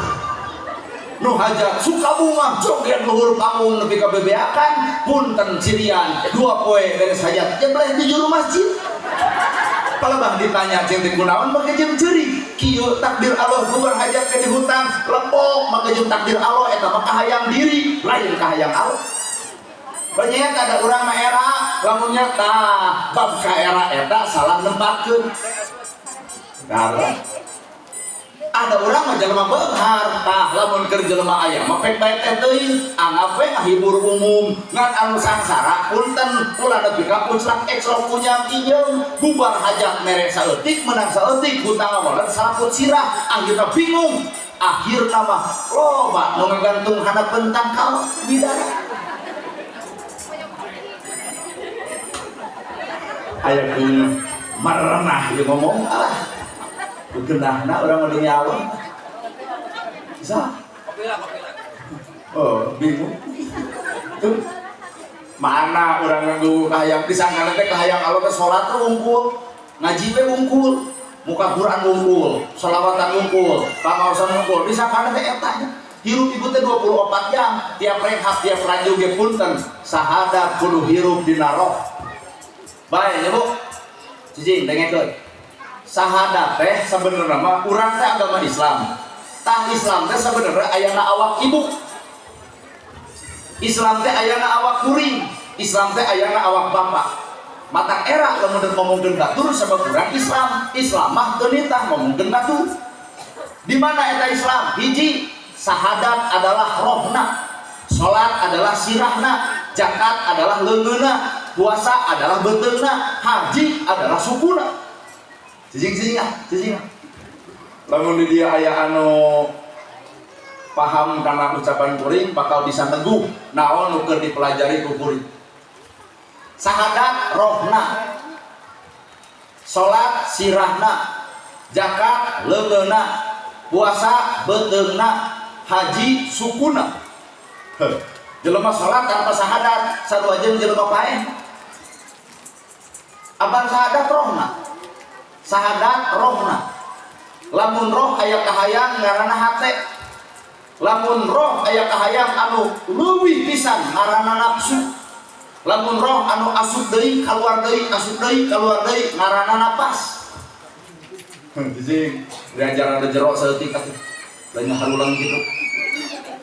Nu hajat suka bunga joget luhur panggung nepi ka bebeakan, punten cirian 2 poe beres hajat jebleh di juru masjid. Palebah ditanya jeung teh kunaon make jeung ceurik, kieu takdir Allah bubar hajat ke di hutang lepok make jeung takdir Allah, eta mah kahayang diri lain kahayang Allah. Banyak ada urang mah era lamun nya tah bab ka era eta salah nempatkeun. Karena ada orang mah jelema beunghar, tah lamun keur jelema aya mah pek bae teh teuing, anggap we ngahibur umum, ngan anu sangsara punten ulah nepi ka puclak eclok punya inyeum, bubar hajat mere saeutik menang saeutik hutang awalan salaput sirah, anggita bingung. Akhirna mah loba nu ngagantung hanapeun tangkal bidara. Aya ku marenah ieu ngomong ah. Geunahna urang mah dunia Allah. Bisa? Kopi lah, kopi lah. Oh, bingung. Tuh. Mana urang nganggo kahayang disangkana teh kahayang Allah teh salat teh wungkul, ngaji we wungkul, muka Quran wungkul, sholawatan wungkul, pangaosan wungkul, disangkana teh eta nya. Hirup ibu teh 24 jam, tiap rehab, tiap ranjung ge punten, sahadat kudu hirup dina roh. Bae nya, Bu. Cicing dengekeun. Sahadat teh sebenarnya mah urang teh agama Islam. Tah Islam teh sebenarnya ayana awak ibu. Islam teh ayana awak kuring, Islam teh ayana awak bapak. Mata era lamun deuk ngomongkeun batur sabab urang Islam. Islam mah teu nitah ngomongkeun batur. Di mana eta Islam? Hiji, sahadat adalah rohna, salat adalah sirahna, zakat adalah leungeunna, puasa adalah beuteungna, haji adalah sukuna. Cicing, cicing ah, cicing ah. Lamun di dia aya anu paham karena ucapan kuring bakal bisa neguh naon nu keur dipelajari ku kuring. Sahadat rohna, salat sirahna, zakat leungeunna, puasa beuteungna, haji sukuna. Heh. Jelema salat tanpa sahadat sarua jeung jelema paeh. Apan sahadat rohna? Sahadat rohna. Lamun roh aya kahayang ngaranna hate. Lamun roh aya kahayang anu leuwih pisan ngaranna nafsu. Lamun roh anu asup deui kaluar deui, asup deui kaluar deui ngaranna napas. Cicing, diajaran ada jero saeutik atuh. Lain harulang gitu.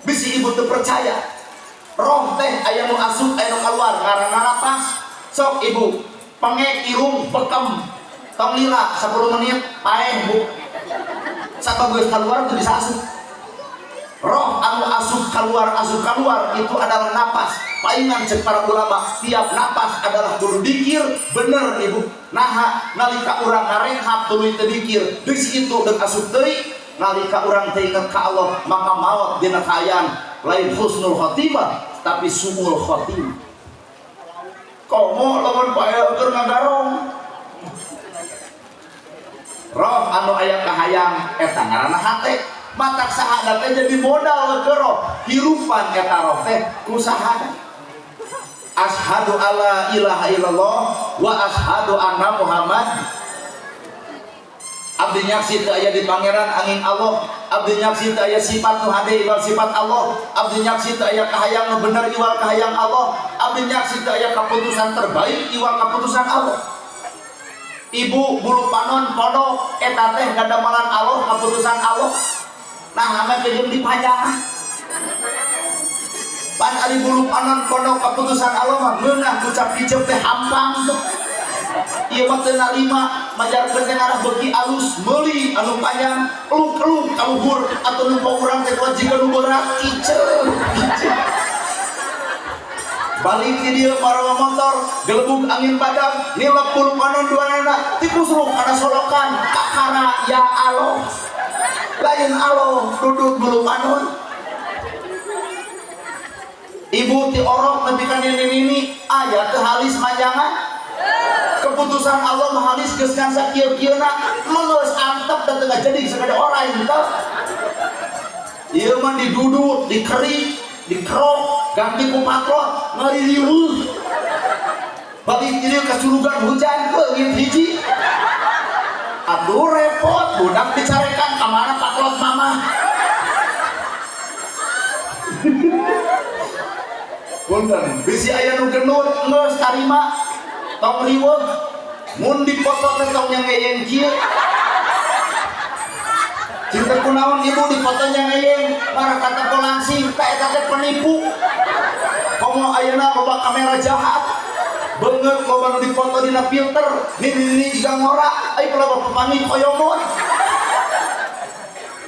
Bisi ibu teu percaya. Roh teh aya nu asup aya nu kaluar ngaranna napas. Sok ibu pengek irung bekem tong lila 10 menit paeh, Bu. Sabab geus kaluar teu bisa asup. Roh anu asup kaluar itu adalah napas. Paingan cek para ulama, tiap napas adalah kudu dikir, bener ibu. Naha nalika urang ngarenghap tuluy teu dikir, deui itu deuk asup deui, nalika urang teu inget ka Allah, maka maot dina kaayaan lain husnul khotimah tapi suul khotimah. Komo lamun paeh keur ngagarong. Roh anu aya kahayang eta ngaranna hate. Matak sahadat teh jadi modal ke roh. Hirupan eta roh teh ku sahadat. Ashadu alla ilaha illallah wa ashadu anna Muhammad. Abdi nyaksi teu aya di pangeran angin Allah. Abdi nyaksi teu aya sifat nu hade iwal sifat Allah. Abdi nyaksi teu aya kahayang nu bener iwal kahayang Allah. Abdi nyaksi teu aya keputusan terbaik iwal keputusan Allah. Ibu bulu panon pondok eta teh gadamalan Allah, keputusan Allah. Nah, ame jeung dipanjangan. Pan ari bulu panon pondok keputusan Allah mah ngeunah kucap kicep teh hampang tuh. Ieu mah teu narima majarkeun teh ngarah beuki alus meuli anu panjang eluk-eluk ka luhur atuh nu urang teh kuat jiga nu berat kicep. Balik di dieu marawa motor gelebug angin badang nilep bulu panon duanana tikusruk kana solokan kakara ya Allah lain Allah duduk bulu panon. Ibu ti orok nepi ka nini-nini aya teu halis manjangan. Keputusan Allah mah halis geus ngan sakieu-kieuna meungeus antep da teu jadi sakade orai teu. Ieu mah didudut, dikerik, dikerok, ganti ku patrot, ngaririweuh. Balik ieu kasurugan hujan leungit hiji. Aduh repot, budak dicarekan ka mana patrot mama. Punten, bisi aya nu genut geus tarima tong riweuh. Mun dipoto teh tong nyangeyeng kieu. Cinta kunaon ibu dipoto nyangeyeng, marah kata polangsing, ka eta teh penipu. Komo ayeuna loba kamera jahat. Beungeut loba nu dipoto dina filter, nini jiga ngora, ai loba papanggih koyomon.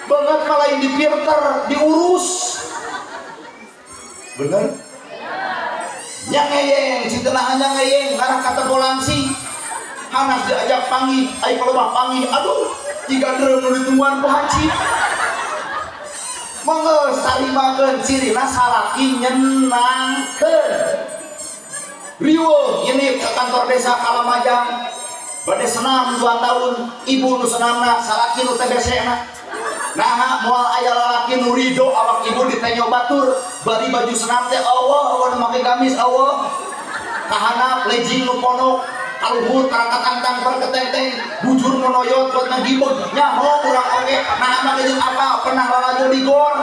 Beungeut mah lain di filter, diurus. Bener? Nyangeyeng, cinta nahan nyangeyeng, ngarah kata polangsing. Hanas diajak panggih, ai kalau panggih, aduh, jika drem nu ditungguan ku hancip. Menggeus tarimakeun cirina salaki nyenangkeun. Riweuh ini ke kantor desa Kalamajang. Bade senam 2 tahun, ibu nu senamna, salaki nu TBC-na. Naha moal aya lalaki nu rido awak ibu ditenyo batur, bari baju senam teh Allah, Allah nu make gamis Allah. Kahanap legging nu ponok, kaluhur karakat antang perketenteng, bujur nu noyot buat ngagibeg, nyaho urang oge, naha make jeung apa pernah lalajo di gor.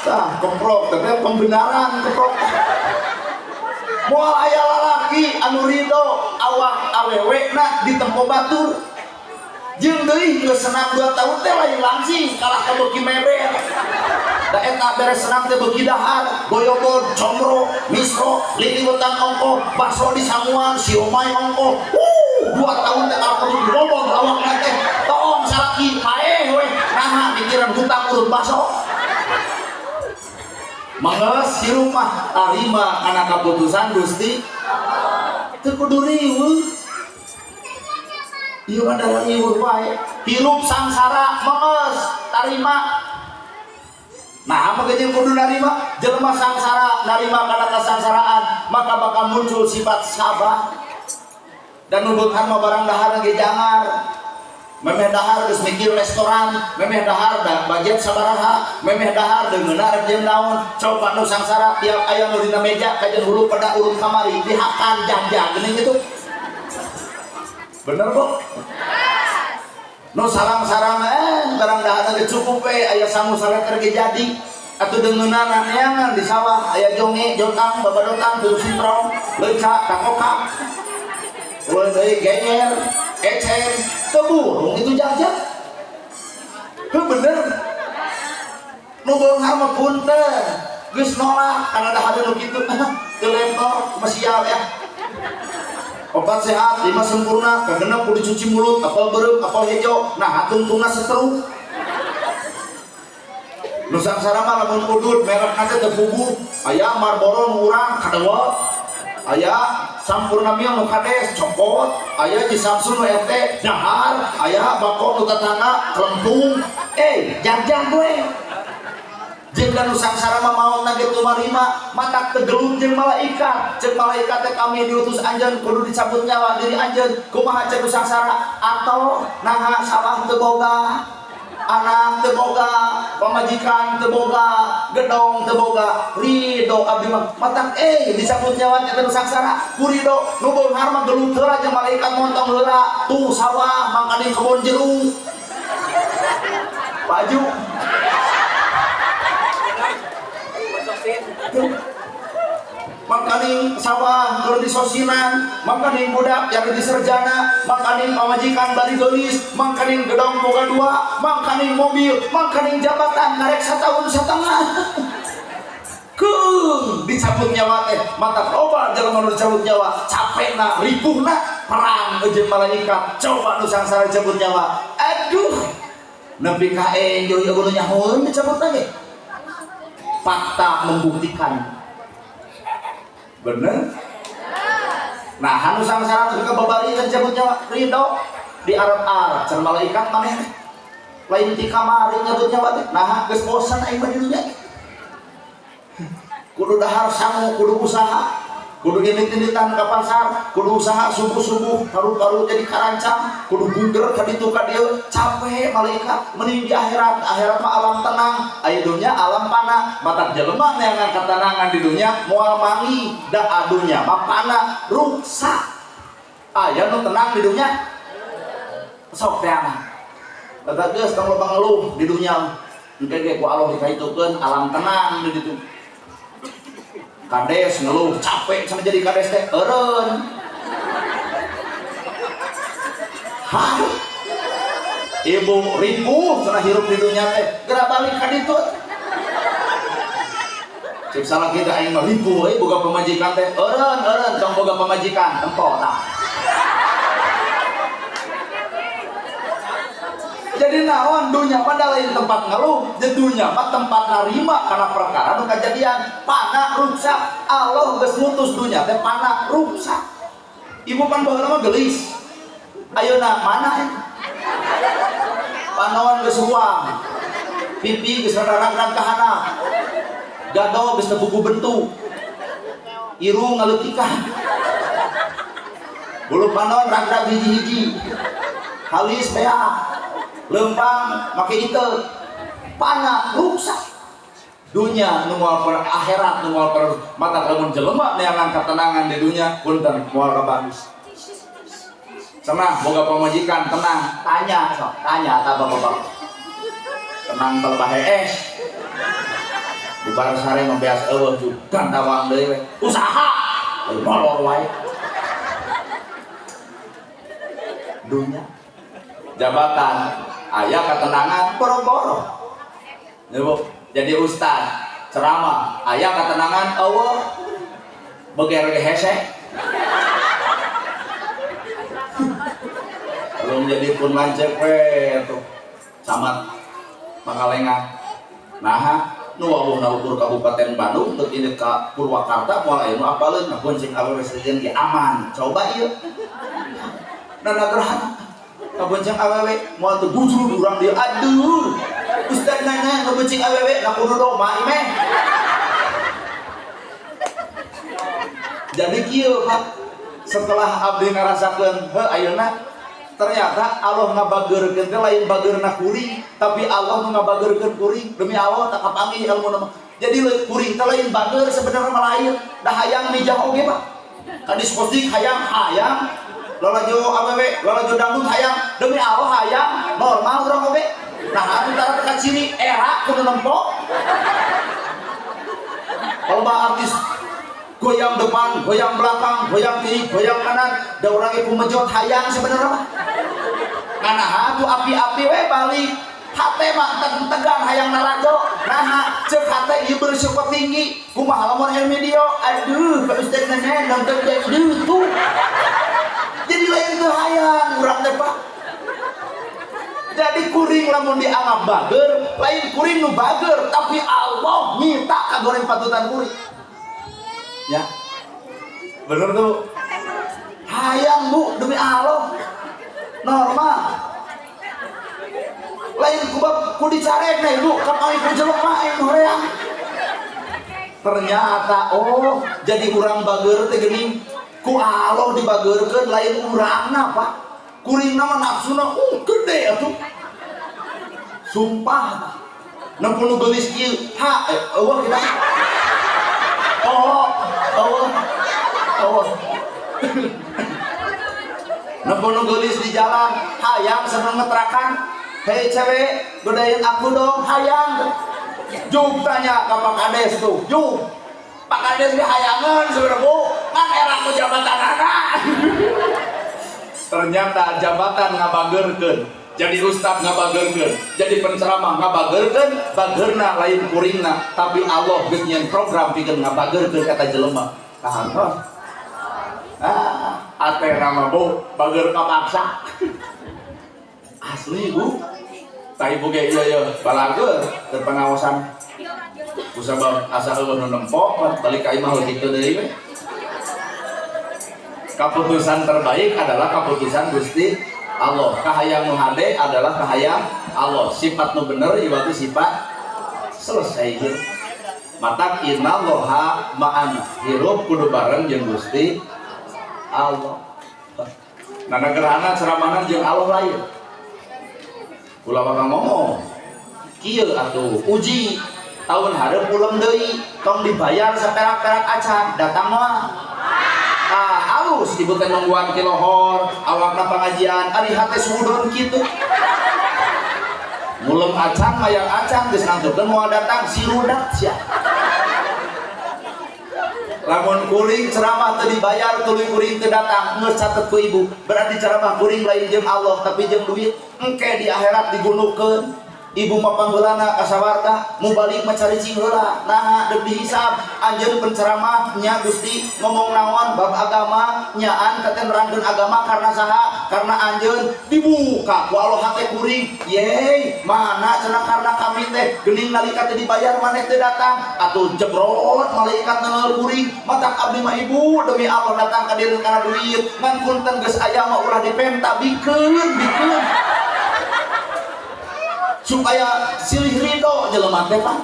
Tah keprok teh pembenaran keprok. Moal aya lalaki anu rido awak awewe na ditempo batur. Jeung deui geus senam 2 tahun teh lain langsing kalah ka beuki meber. Da eta beres senam teh beuki dahar, goyobod, comro, misro, liliwetan ongkoh, baso di samuan, siomay ongkoh. 2 tahun teh kalah ka beuki bobog awakna teh. Toong salaki paeh we, naha mikiran hutang urut baso. Mangga sirup mah tarima kana kaputusan Gusti. Teu kudu riweuh. Ieu mah da riweuh wae. Hirup sangsara mengeus tarima. Nah, apa jeung kudu narima? Jelema sangsara narima kana kasangsaraan, maka bakal muncul sifat sabar. Dan nundut mah barang dahar ge jangar. Memeh dahar geus mikir restoran, memeh dahar da budget sabaraha, memeh dahar deungeuna rek jeung naon. Coba nu sangsara tiap aya nu dina meja kajen hulu pada urut kamari dihakan jang-jang geuning kitu. Bener, Bu? Nu sarang-sarang barang dahar ge cukup we aya sangu saleter ge jadi. Atuh deungeunana neangan di sawah aya jonge, jotang, babadotang, tuh sintrong, leuca, takokak. Ulun deui genger, ecen, teburung itu jajan. Heuh bener. Nu beunghar mah punten, geus nolak kana dahar nu kitu. Teu lempor, mesial ya. 4 sehat, 5 sempurna, kagenep kudu dicuci mulut, apel beureum, apel hejo, nah tungtungna setruk. Nu sangsara mah lamun udud merekna teh teu puguh, aya Marlboro nu urang kadewek. Aya Sampurna Mil nu kades copot, aya Ji Samsun nu ente dahar, aya bako nu tetangga kelempung, jang-jang we. Jeung nu sangsara mah maotna ge tumarima, matak teu gelut jeung malaikat. Ceuk malaikat teh kami diutus anjeun kudu dicabut nyawa diri anjeun. Kumaha ceuk nu sangsara? Atau naha sawah teu boga, anak teu boga, pamajikan teu boga, gedong teu boga, ridho abdi mah. Matak dicabut nyawa eta nu sangsara, ku ridho nu beunghar mah gelut heula jeung malaikat montong heula, tuh sawah mangkaning kebon jeruk. Baju mangkaning Mangkaning sawah keur disosinan, mangkaning budak yang diserjana, mangkaning pamajikan bari geulis, mangkaning gedong boga dua, mangkaning mobil, mangkaning jabatan ngarek satahun setengah. Keung dicabut nyawa teh, mata loba jelema nu dicabut nyawa, capekna, ripuhna, perang jeung malaikat. Coba nu sangsara dicabut nyawa. Aduh. Nepi ka enjoy eueuh nyahoeun dicabut lagi. Fakta membuktikan. Bener? Nah, anu sangsara teh ka babari dicabut nyawa, ridho di Arab-Arab cenah malaikat maneh teh. Lain ti kamari nyabut nyawa teh. Nah, geus bosan aing mah di dunya. Kudu dahar sangu, kudu usaha, kudu indit-inditan ka pasar, kudu usaha subuh-subuh, paru-paru jadi karancang, kudu buger ka ditu ka dieu, capek malaikat, mending di akhirat, akhirat mah alam tenang, aya dunya alam pana, matak jelema neangan ketenangan di dunya moal mangi, da adunya mah pana ruksak. Aya nu tenang di dunya? Sok teh mah. Eta geus tong loba ngeluh di dunya. Engke ge ku Allah dikaitukeun alam tenang di ditu. Kades ngeluh capek sama jadi kades teh eureun. Hah? Ibu ripuh cenah hirup di dunya teh, geura balik ka ditu. Cek salah kita aing mah ripuh euy boga pamajikan teh, eureun eureun tong boga pamajikan, tempo tah. Jadi naon dunya mah da lain tempat ngeluh, jeung dunya mah tempat narima kana perkara nu kajadian, pana ruksak. Allah geus mutus dunya teh pana ruksak. Ibu pan baheula mah geulis. Ayeuna mana ya? Panon geus ruang. Pipi geus rada-rada ka handap. Gado geus teu buku bentuk. Irung ngaleutikan. Bulu panon rada hiji-hiji. Halis beak. Lempang make itu panah rusak dunia nu moal akhirat nu moal per mata lamun jelema neangan ketenangan di dunia punten moal kabagus. Cenah boga pamajikan tenang, tanya sok, tanya ka bapak-bapak. Tenang telebah hees. Bubar sare mah beas eueuh juga tawang deui we. Usaha molor wae. Dunia jabatan aya ketenangan boro-boro. Ya, Bu, jadi ustad ceramah aya ketenangan eueuh beger ge hese. Belum jadi pun lanceuk we tuh camat Pangalengan. Nah, nu wawuhna ukur Kabupaten Bandung teu indit ka Purwakarta moal aya nu apaleun ngabonceng awewe sejen ge aman. Coba ieu. Nanagrahana ngabonceng awewe moal teu bujur urang dieu aduh. Ustad nana ngabonceng awewe na kudu doma imeh. Jadi kieu Pak, setelah abdi ngarasakeun heuh ayeuna ternyata Allah ngabageurkeun teh lain bageurna kuring, tapi Allah nu ngabageurkeun kuring. Demi Allah tak kapanggih ilmu mah. Jadi kuring teh lain bager sebenarnya mah lain. Da hayang mijah oge Pak. Ka diskotik hayang hayang, lalajo awewe, lalajo dangdut hayang, demi Allah hayang, normal urang oge. Nah, anu tara teka ciri era kudu nempo. Loba artis goyang depan, goyang belakang, goyang kiri, goyang kanan, da urang ieu mejot hayang sebenarnya mah. Nah, atuh api-api we balik. Hate mah tegang hayang narajo. Nah, ceuk hate ieu berisiko tinggi. Kumaha lamun ilmi dia? Aduh, Pak Ustaz nenen nonton jadi tuh. Jadi lain teu hayang urang teh Pak. Jadi kuring lamun dianggap bager, lain kuring nu bager, tapi Allah nyita kagoreng patutan kuring. Ya. Bener tuh. Hayang Bu, demi Allah. Normal. Lain kubab ku dicarek nih Bu, kapan ku jelema aing hoream. Ternyata oh, jadi urang bager teh geuning ku Allah dibageurkeun lain urangna Pak. Kuringna mah nafsuna gede atuh. Sumpah. Nempo nu geulis ieu, ha eueuh kita. Oh, oh, oh. Nempo nu geulis di jalan, hayang seneng ngetrakan. Hei cewek, godain aku dong, hayang. Juk tanya ka Pak Kades tuh, juk. Pak Kades ge hayangeun sebenarnya, Bu, ngan era ku jabatanana. Ternyata jabatan ngabageurkeun, jadi ustad ngabageurkeun, jadi penceramah ngabageurkeun. Bageurna lain kuringna, tapi Allah geus nyieun program pikeun ngabageurkeun eta jelema. Kahantos ah ate nama, Bu, bageur kapaksa asli, Bu. Tah, Ibu ge ieu, ieu balageur keur pengawasan kusabab asa eueuh nu nempo balik ka imah kitu deui we. Keputusan terbaik adalah keputusan Gusti Allah. Kahayang nu hade adalah kahayang Allah. Sifat nu bener ieu sifat selesai gitu. Matak innallaha ma'ana, hirup kudu bareng jeung Gusti Allah. Nah, gerhana ceramahna jeung Allah lain. Ulah bakal ngomong kieu atuh, uji tahun hareup ulem deui, tong dibayar saperak-perak acan, datang mah. Ah, halus ibu teh nungguan kilohor, awakna pengajian, ari hate sudon kitu. Mulem acan, mayang acan, geus nangtukeun moal datang, sirudat sia. Lamun kuring ceramah teu dibayar tuluy kuring teu datang, geus catet ku Ibu, berarti ceramah kuring lain jeung Allah, tapi jeung duit. Engke di akhirat digunukeun. Ibu mah pangheulana ka sawarga, mubalik mah caricing heula. Naha deuk dihisab? Anjeun penceramah nya Gusti, ngomong naon bab agama, nyaan teh nerangkeun agama karena saha? Karena anjeun. Dibuka ku Allah hate kuring, yeay, mana cenah karena kami teh geuning nalika teh dibayar maneh teu datang atuh. Jebrot malaikat neunggeul kuring. Matak abdi mah, Ibu, demi Allah datang ka dieu karena duit, ngan punten geus aya mah ulah dipenta, bikeun bikeun supaya silih ridho jelema teh. Pak,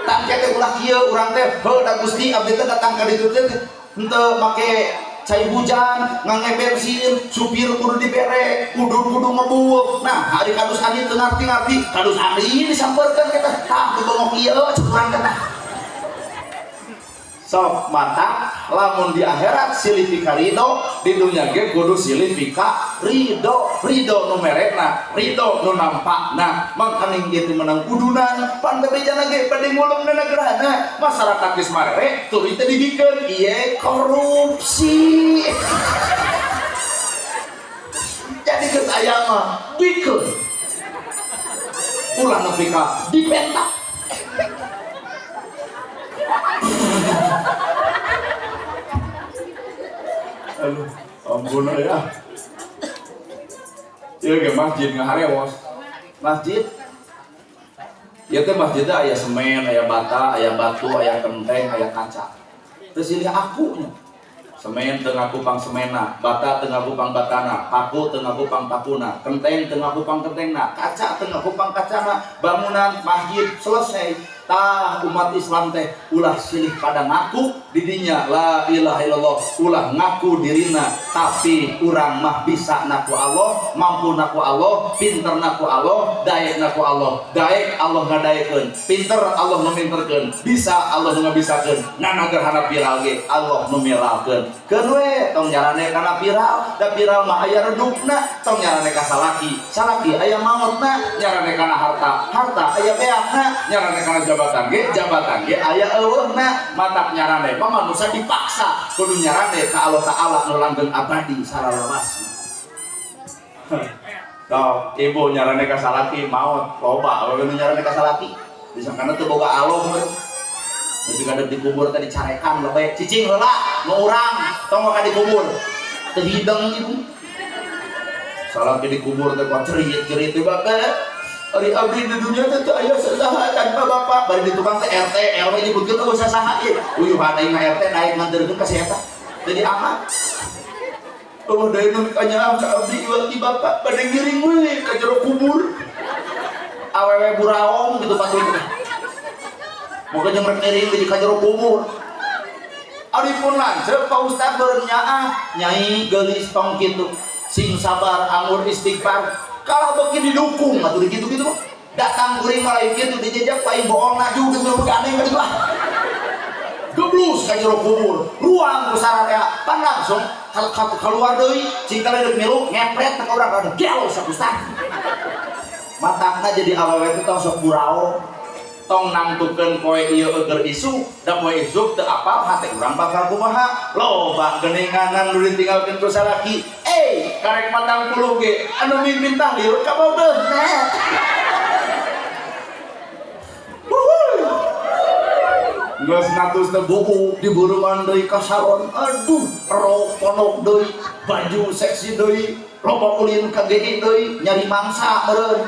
tangke teh ulah kieu urang teh, heuh da Gusti, abdi teh datang ka ditu teh henteu make cai hujan, ngangge bensin, supir kudu dibere, kudu kudu ngebul. Nah, hari Kadus Andi teu ngarti-ngarti, Kadus Andi disamperkeun kita, tah bengok ieu cek urang teh. Sok mata lamun di akhirat silih pika ridho, di dunia ge kudu silih pika ridho. Ridho nu merekna, ridho nu nampakna. Mangkaning ieu menang udunan pan bebejana ge bade ngulem negerana, masyarakat geus marere tuluy teh dibikeun ieu korupsi. Jadi geus aya mah bikeun, ulah nepi ka dipenta. Aduh, ampun ya. Ieu ge masjid ngaharewos. Masjid. Ieu teh masjidnya aya semen, aya bata, aya batu, aya kenteng, aya kaca. Terus ini aku nya. Semen teu ngaku pang semena, bata teu ngaku pang batana, paku teu ngaku pang pakuna, kenteng teu ngaku pang kentengna, kaca teu ngaku pang kacana, bangunan masjid selesai. Tah, umat Islam teh ulah silih pada ngaku didinya la ilaha illallah, ulah ngaku dirina, tapi urang mah bisa naku Allah, mampu naku Allah, pinter naku Allah, daek naku Allah. Daek Allah ngadaekeun, pinter Allah nu minterkeun, bisa Allah nu ngabisakeun. Nana gerhana viral ge Allah nu miralkeun. Keun we tong nyarane kana viral, da viral mah aya redupna. Tong nyarane ka salaki, salaki aya maotna. Nyarane kana harta, harta aya beakna. Nyarane kana jabatan ge, jabatan ge aya eueuhna. Matak nyarane mah manusia dipaksa kudu nyarane ka Allah Ta'ala nu langgeng abadi salalawasna. Tau, Ibu, nyarane ka salaki maot loba awewe nu nyarane ka salaki, disangkana teu boga Allah meureun. Tapi kadang dikubur tadi carekan lebih cicing heula nu urang, tong ka dikubur teu hideng. Ibu, salaki dikubur teh kok cerit-cerit teh, "Bapak, ari abdi di dunia teh teu aya sasaha tanpa bapak." Bari di tukang teh RT RW nyebutkeun eueuh sasaha ieu. Uyuhan aing mah RT naik nganterkeun ka si eta jadi amat. Oh, deui nu kanyaah ka abdi ieu ti bapak, bade ngiring we ka jero kubur. Awewe buraong gitu patut. Moga jeung rek ngiring di ka jero kubur. Ari pun lanceuk Pak Ustad beureum nyaah, "Nyai geulis, tong kitu. Sing sabar, anggur istighfar." Kalah beuki didukung atuh gitu-gitu mah. Datang kuring mah lain kitu, dijejak paling bohong juga gitu gandeng ka ditu ah. Geblus ka jero kubur, ruang ku sararea, pan langsung keluar deui, cing teh deuk milu ngepret ka urang rada gelo sa Ustad. Matakna jadi awewe teh tong sok burao. Tong nangtukeun poe ieu eueur isuk, da poe isuk teu apal hate urang bakal kumaha. Loba geuninganan nu ditinggalkeun ku salaki. Karek 40 ge anu mimpin tahlil kabogeuna. Geus natus teh buku diburuan deui ka salon. Aduh, rok ponok deui, baju seksi deui, loba ulin ka GI deui, nyari mangsa meureun.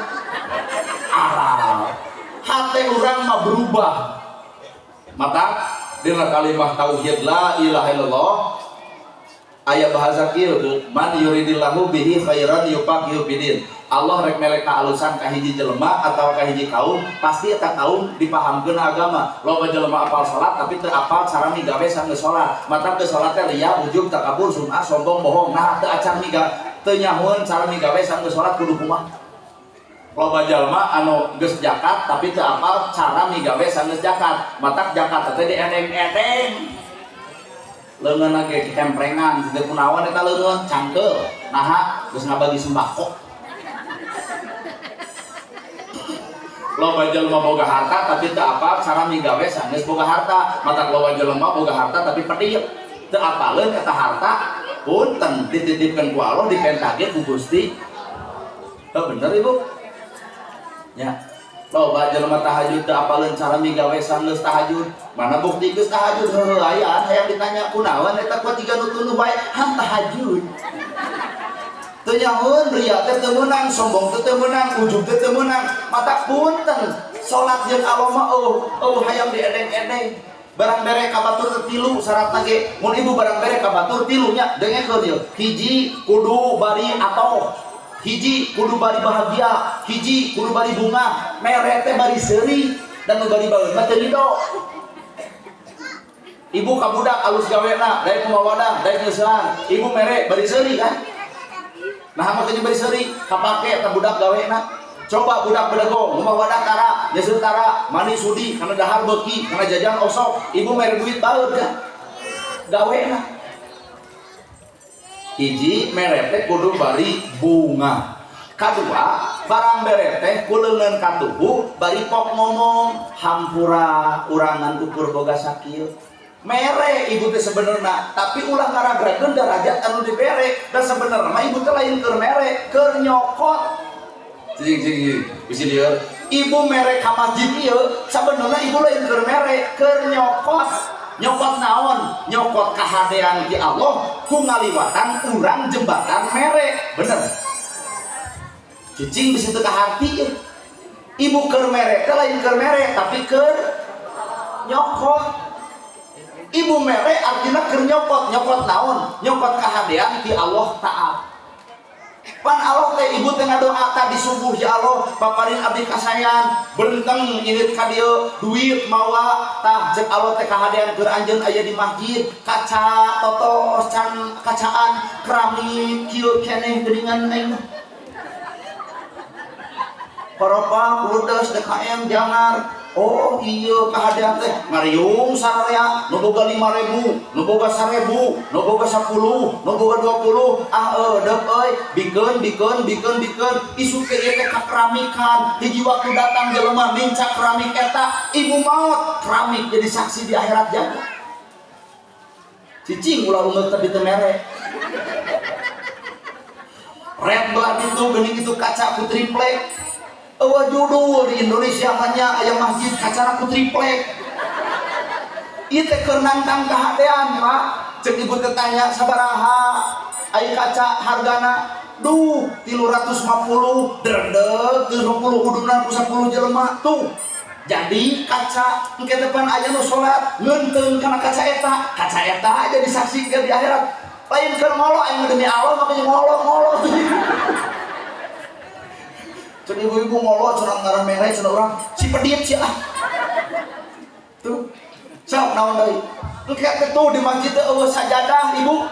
Alah, hate urang mah berubah. Mata dina kalimah tauhid la ilaha illallah aya bahasa kieu Bu, man yuridillahu bihi khairan yufaqihu fidin. Allah rek melek kaalusan ka hiji jelema atau ka hiji kaum, pasti eta kaum dipahamkeun agama. Loba jelema apal salat tapi teu apal cara migawe sanggeus salat. Mata teu salat teh riya, ujub, takabur, sum'ah, sombong, bohong. Nah, teu acan miga teu nyahoeun cara migawe sanggeus salat kudu kumaha. Loba jelema anu geus zakat tapi teu apal cara migawe sanggeus zakat. Matak zakat teh diedeng-edeng. Leungeunna ge kemprengan, teu kunaon eta leungeun cangkeul. Naha geus ngabagi sembako. Loba jelema boga harta tapi teu apal cara migawe sanggeus boga harta. Matak loba jelema boga harta tapi pedih. Teu apaleun eta harta punten dititipkeun ku Allah dipentagkeun ku Gusti. Heuh bener Ibu? Ya. Loba jelema tahajud teu apaleun cara migawe sanggeus tahajud. Mana bukti geus tahajud heueuh aya hayang ditanya kunaon eta kuat tiga nu tunduh bae han tahajud. Teu nyahoeun riya teh teu meunang, sombong teh teu meunang, ujub teh teu meunang. Mata punten salat jeung Allah mah eueuh hayang diedeng-edeng. Barang bere ka batur teh tilu syaratna ge. Mun ibu barang bere ka batur tilu nya dengekeun ieu. Hiji kudu bari atoh, hiji kudu bari bahagia, hiji kudu bari bunga, mere teh bari seuri dan nu bari baeun mah teu ridho. Ibu ka budak alus gawena, daek kumaha daek ngeusehan. Ibu mere bari seuri kan? Nah, makanya bari seuri, kapake eta budak gawena. Coba budak bedegong, ngumaha wadah tara, nyeuseuh tara, mani sudi, kana dahar beuki, kana jajan osok, ibu mere duit baeud kan? Gawena. Hiji mere teh kudu bari bunga. Kadua, barang bere teh ku leungeun katuhu bari pok ngomong hampura urangan ukur boga sakieu. Mere ibu teh sebenarna, tapi ulah ngaragrakeun darajat anu dibere. Dan sebenarna mah ibu teh lain keur mere, keur nyokot. Cing cing cing, bisi lieur. Ibu mere ka masjid ieu, sabenerna ibu lain keur mere, keur nyokot. Nyokot naon? Nyokot kahadean ti Allah ku ngaliwatan urang jembatan mere. Bener. Cicing bisi teu kaharti ieu. Ibu keur mere teh lain keur mere, tapi keur nyokot. Ibu mere artinya keur nyokot, nyokot naon? Nyokot kahadean ti Allah Ta'ala. Pan Allah teh ibu teh ngadoa tadi subuh, ya Allah paparin abdi kasayan benteng init ka dieu duit mawa tah cek Allah teh kahadean keur anjeun aya di masjid kaca totos can kacaan keramik kieu keneh geuningan aing mah. Koropa ludes DKM jangar. Oh iya kahadean teh ngariung sararea nu boga 5.000, nu boga 1.000, nu boga 10, nu boga 20, ah deuk euy, bikeun bikeun bikeun bikeun isuk teh ieu teh kakeramikan. Hiji waktu datang jelema nincak keramik eta, ibu maot keramik jadi saksi di akhirat jaga. Cicing ulah ungeut tapi teu mere. Red belah ditu geuning itu kaca ku triplek. Eueuh judul di Indonesia hanya aya masjid kacara ku triplek. Ieu teh keur nangtang kahadean, Pak. Cek ibu teh tanya sabaraha ai kaca hargana? Duh, 350, dredeg 350 udunan ku 10 jelema tuh. Jadi kaca engke teh pan aya nu salat ngeunteung kana kaca eta jadi saksi ke di akhirat. Lain keur ngolo aing demi Allah makanya ngolo-ngolo. Cek ibu-ibu ngolo cenah ngarah mere cenah urang si pedit sia ah. Tuh. Sok naon deui? Engke teh tuh di masjid teh eueuh sajadah ibu.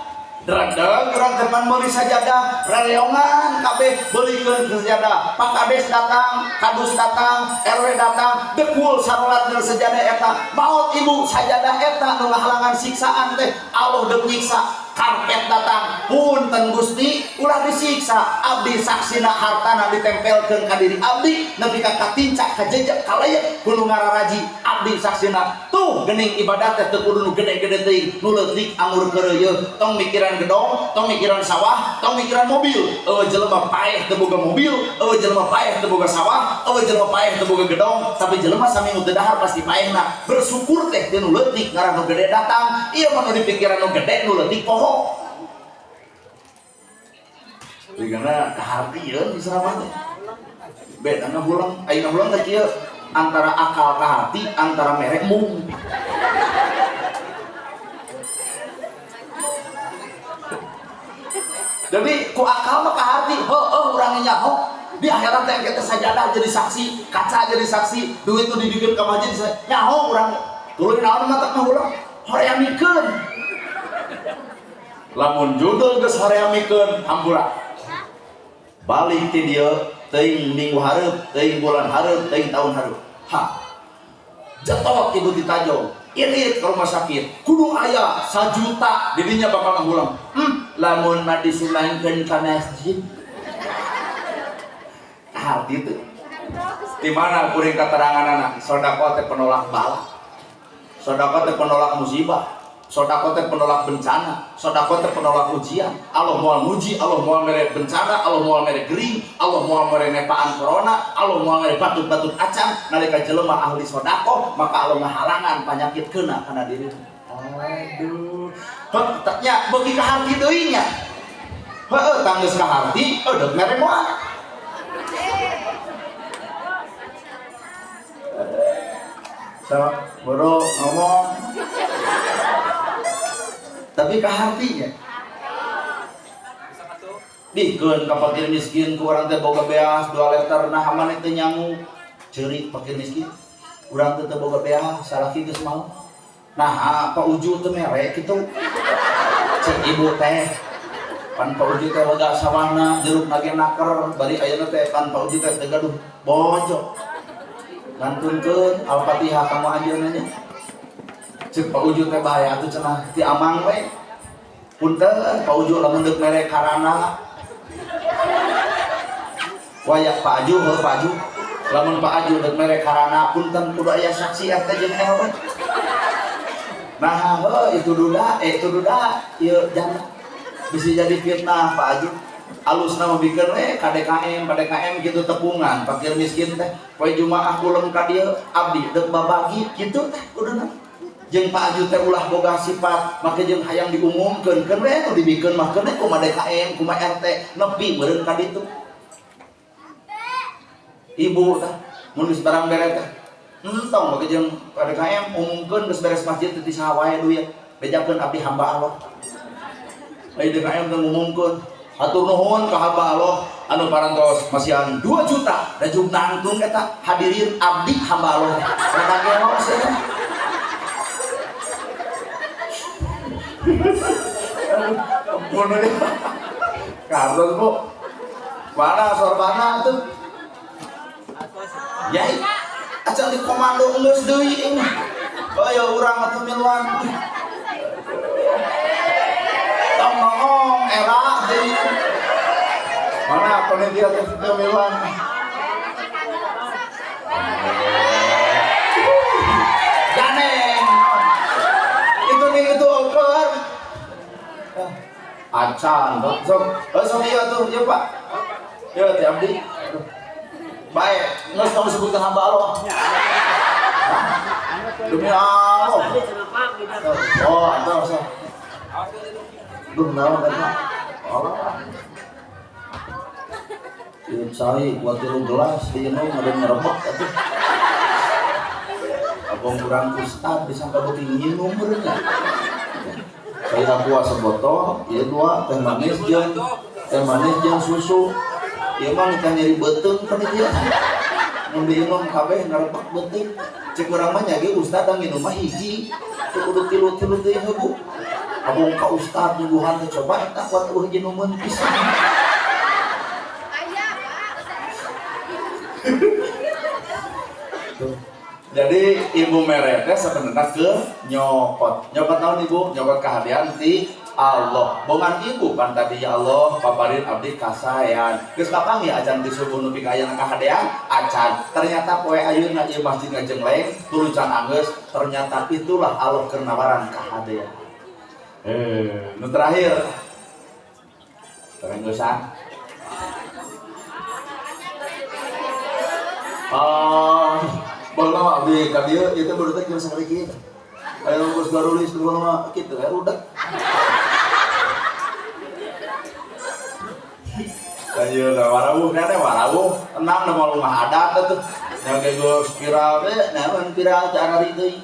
Dredeg urang teh pan meuli sajadah, rereongan kabeh beulikeun sajadah. Pak Kades datang, Kadus datang, RW datang, dekul sarolat jeung sajadah eta. Maot ibu sajadah eta nu ngahalangan siksaan teh Allah deuk nyiksa. Karpet datang, punten Gusti, ulah disiksa. Abdi saksina hartana ditempelkeun ka diri abdi nepi ka katincak kajejek kalayek kudu ngararaji. Abdi saksina tuh geuning ibadah teh teu kudu nu gede-gede teuing, nu leutik anggur keureuyeut. Tong mikiran gedong, tong mikiran sawah, tong mikiran mobil. Eueuh jelema paeh teu boga mobil, eueuh jelema paeh teu boga sawah, eueuh jelema paeh teu boga gedong, tapi jelema saminggu teu dahar pasti paehna. Bersyukur teh teu nu leutik ngarah nu gede datang. Ieu mah nu dipikiran nu gede, nu leutik poho. Karena kahartieun di ceramah teh. Beda ngahulang, aya ngahulang teh kieu antara akal ka hati, antara merek mung. Jadi ku akal mah ka hati, heueuh urang nyaho. Di akhirat teh kita sajadah jadi saksi, kaca jadi saksi, duit tuh dibikin ka masjid nyaho urang. Tuluy naon mah tak ngahulang, horeamikeun. Lamun judul geus horeamikeun hampura. Balik ti dieu teuing minggu hareup, teuing bulan hareup, teuing tahun hareup. Ha. Jetot ibu ditajong, irit ke rumah sakit, kudu aya 1 juta didinya bakal ngahulang. Lamun mah disumbangkeun ka masjid. Hal gitu. Di mana kuring kateranganana? Sedekah teh penolak bala. Sedekah teh penolak musibah. Sedekah teh penolak bencana, sedekah teh penolak ujian. Allah moal muji, Allah moal mere bencana, Allah moal mere gering, Allah moal mere nepaan corona, Allah moal mere batuk-batuk acan. Nalika jelema ahli sedekah, maka Allah ngahalangan penyakit kena kana diri. Aduh. Heuh, nya beuki ka harti deui nya. Heueuh, tanggeus ka harti, eueuh mere moal. So, boro ngomong. Tapi ke hatinya dikeun ka fakir miskin ku urang teh boga beas 2 liter, nah maneh teu nyangu ceurik fakir miskin urang teh teu boga beas salaki geus mau nah Pak Uju teu mere kitu cek ibu teh pan Pak Uju teh lega sawahna jeruk nage naker bari ayeuna teh pan Pak Uju teh teu gaduh bojo ngantunkeun Al-Fatihah ka anjeunna nya. Cek Pak Uju teh bahaya atuh cenah ti amang we. Punten Pak Uju lamun deuk mere karana. Wayak Pak Aju heuh Pak Aju. Lamun Pak Aju deuk mere karana punten kudu aya saksi RT jeung RW. Nah heuh itu duda, itu duda ieu janda. Bisa jadi fitnah Pak Aju. Alusna mah bikeun we ka DKM, ka DKM kitu tepungan fakir miskin teh. Poe Jumaah kulem ka dieu abdi deuk babagi kitu teh kuduna. Jeung Pak Aju teh ulah boga sifat make jeung hayang diumumkeun keun we nu dibikeun mah keun we kumaha DKM kumaha RT nepi meureun ka ditu. Ibu tah mun geus barang bere teh entong make jeung Pak DKM umumkeun geus beres masjid teh ti saha wae duit bejakeun abdi hamba Allah. Ai DKM teh ngumumkeun hatur nuhun ka hamba Allah anu parantos masihan 2 juta da jug nangtung eta hadirin abdi hamba Allah. Eta gelo cenah. Ampun euy. Kartos Bu. Mana sorbana tuh? Yai. Acan di komando geus deui ini. Oh ya urang atuh miluan. Tong nongong era deui. Mana panitia teh miluan? Ganeng. Itu nih itu oker. Acan, sok, sok iya tuh, iya Pak. Iya, teh abdi. Baik, nggak tahu sebutkan hamba Allah. Demi Allah. Oh, atau sok. Duh, naon eta? Allah. Ieu cai buat 3 gelas, diinum ada ngerebek atuh. Abang kurang ustad disangka beuki nginum meureun nya. Saya aqua sebotol, ieu 2 teh manis jeung susu. Ieu mah kita nyeri beuteung panitia. Mun diinum kabeh ngarebek beuteung. Cek urang mah nya ge ustad da nginum mah hiji. Teu kudu tilu-tilu teuing heuh Bu. Abong ka ustad nyuguhan teh coba eta kuat eueuh jinumeun pisan. Aya, Pak. Jadi ibu mere teh sebenarnya ke nyokot. Nyokot naon ibu? Nyokot kehadian ti Allah. Bongan ibu pan tadi ya Allah paparin abdi kasaean. Geus kapanggih acan di subuh nepi ka aya kahadean acan. Ternyata poe ayeuna ieu masjid ngajengleng tuluy can anggeus, ternyata itulah Allah keur nawaran kahadean. Nu terakhir. Terenggesan. Ah, baheula abdi ka dieu ieu teh baru teh kira sakali kieu. Aya geus garulis baheula mah kitu we rudet. Ayeuna warawuh keneh warawuh, tenang da moal rumah adat atuh. Nya ge geus viral teh, naon viral teh arari teuing.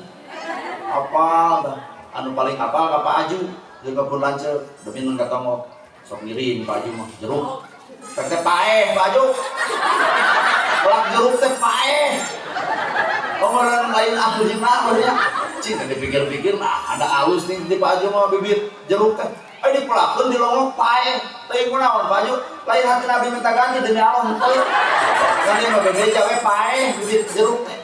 Apal tah. Anu paling apal ka Pak Aju jeung ka pun lanceuk demi nang katongo. Sok ngirim Pak Aju mah jeruk. Teh teh paeh Pak Aju. Pelak jeruk teh paeh. Orang lain ahli mah nya. Cing dipikir-pikir nah ada alus nih di Pak Aju mah bibit jeruk teh. Ai dipelakeun di longok paeh. Teuing kunaon Pak Aju? Lain hati Nabi minta ganti demi Allah henteu. Kan ieu mah bebeja we paeh bibit jeruk teh.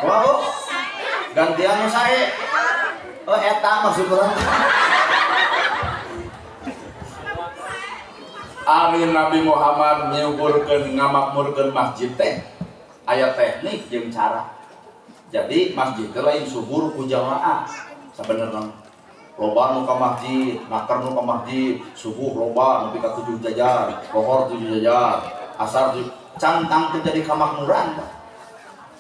Wah, Bu. Gantian nu sae. Oh eta maksud urang. Amin Nabi Muhammad nyuburkeun ngamakmurkeun masjid teh aya teknik jeung cara. Jadi masjid teh lain subur ku jamaah sabenerna. Loba nu ka masjid, naker nu ka masjid, subuh loba nepi ka 7 jajar, lohor 7 jajar, asar 7, cantang teu jadi kamakmuran.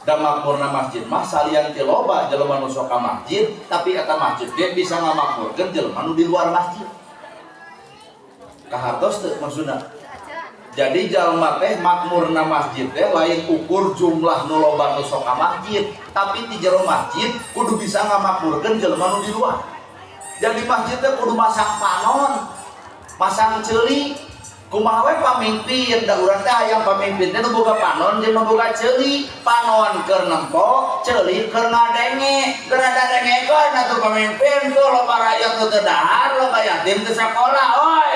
Da makmurna masjid mah salian ti loba jelema nu sok ka masjid, tapi eta masjid ge bisa ngamakmurkeun jelema nu di luar masjid. Kahartos teu maksudna? Jadi jalma teh makmurna masjid teh lain ukur jumlah nu loba nu sok ka masjid, tapi di jero masjid kudu bisa ngamakmurkeun jelema nu di luar. Jadi masjid teh kudu masang panon, masang ceuli. Kumaha we pamimpin, da urang teh hayang pamimpin teh nu boga panon jeung nu boga ceuli. Panon keur nempo, ceuli keur ngadenge. Keur ngadengekeun atuh pamimpin tuh loba rakyat nu teu dahar, loba yatim teu sakola, oi.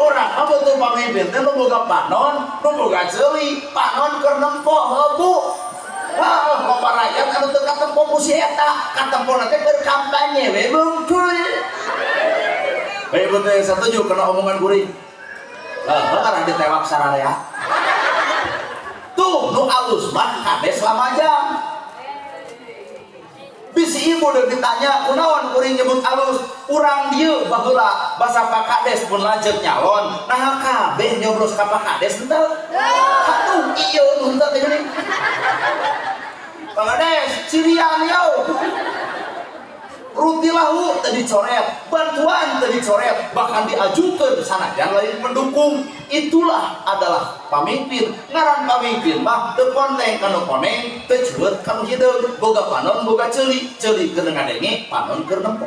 Urang mah butuh pamimpin teh nu boga panon, nu boga ceuli. Panon keur nempo heuh Bu. Heuh, loba rakyat anu teu katempo ku si eta, katempona teh keur kampanye we bungkul. Ibu teh setuju kena omongan kuring. Heeh, arah ditewak sararea. Tuh, nu alus mah kades lamajang. Bisi ibu deuk ditanya, kunaon kuring nyebut alus? Urang dieu baheula basa Pak Kades pun lanceuk nyalon. Naha kabeh nyoblos ka Pak Kades henteu? Atuh ieu nu henteu teh geuning. Pak Kades, cirian yo. Rutilahu teu dicoret, bantuan teu dicoret, bahkan diajukeun sanajan lain pendukung. Itulah adalah pamimpin. Ngaran pamimpin mah teu ponteng ka nu koneng, teu cueut ka nu hideung, boga panon boga ceuli, ceuli keur ngadenge, panon keur nempo.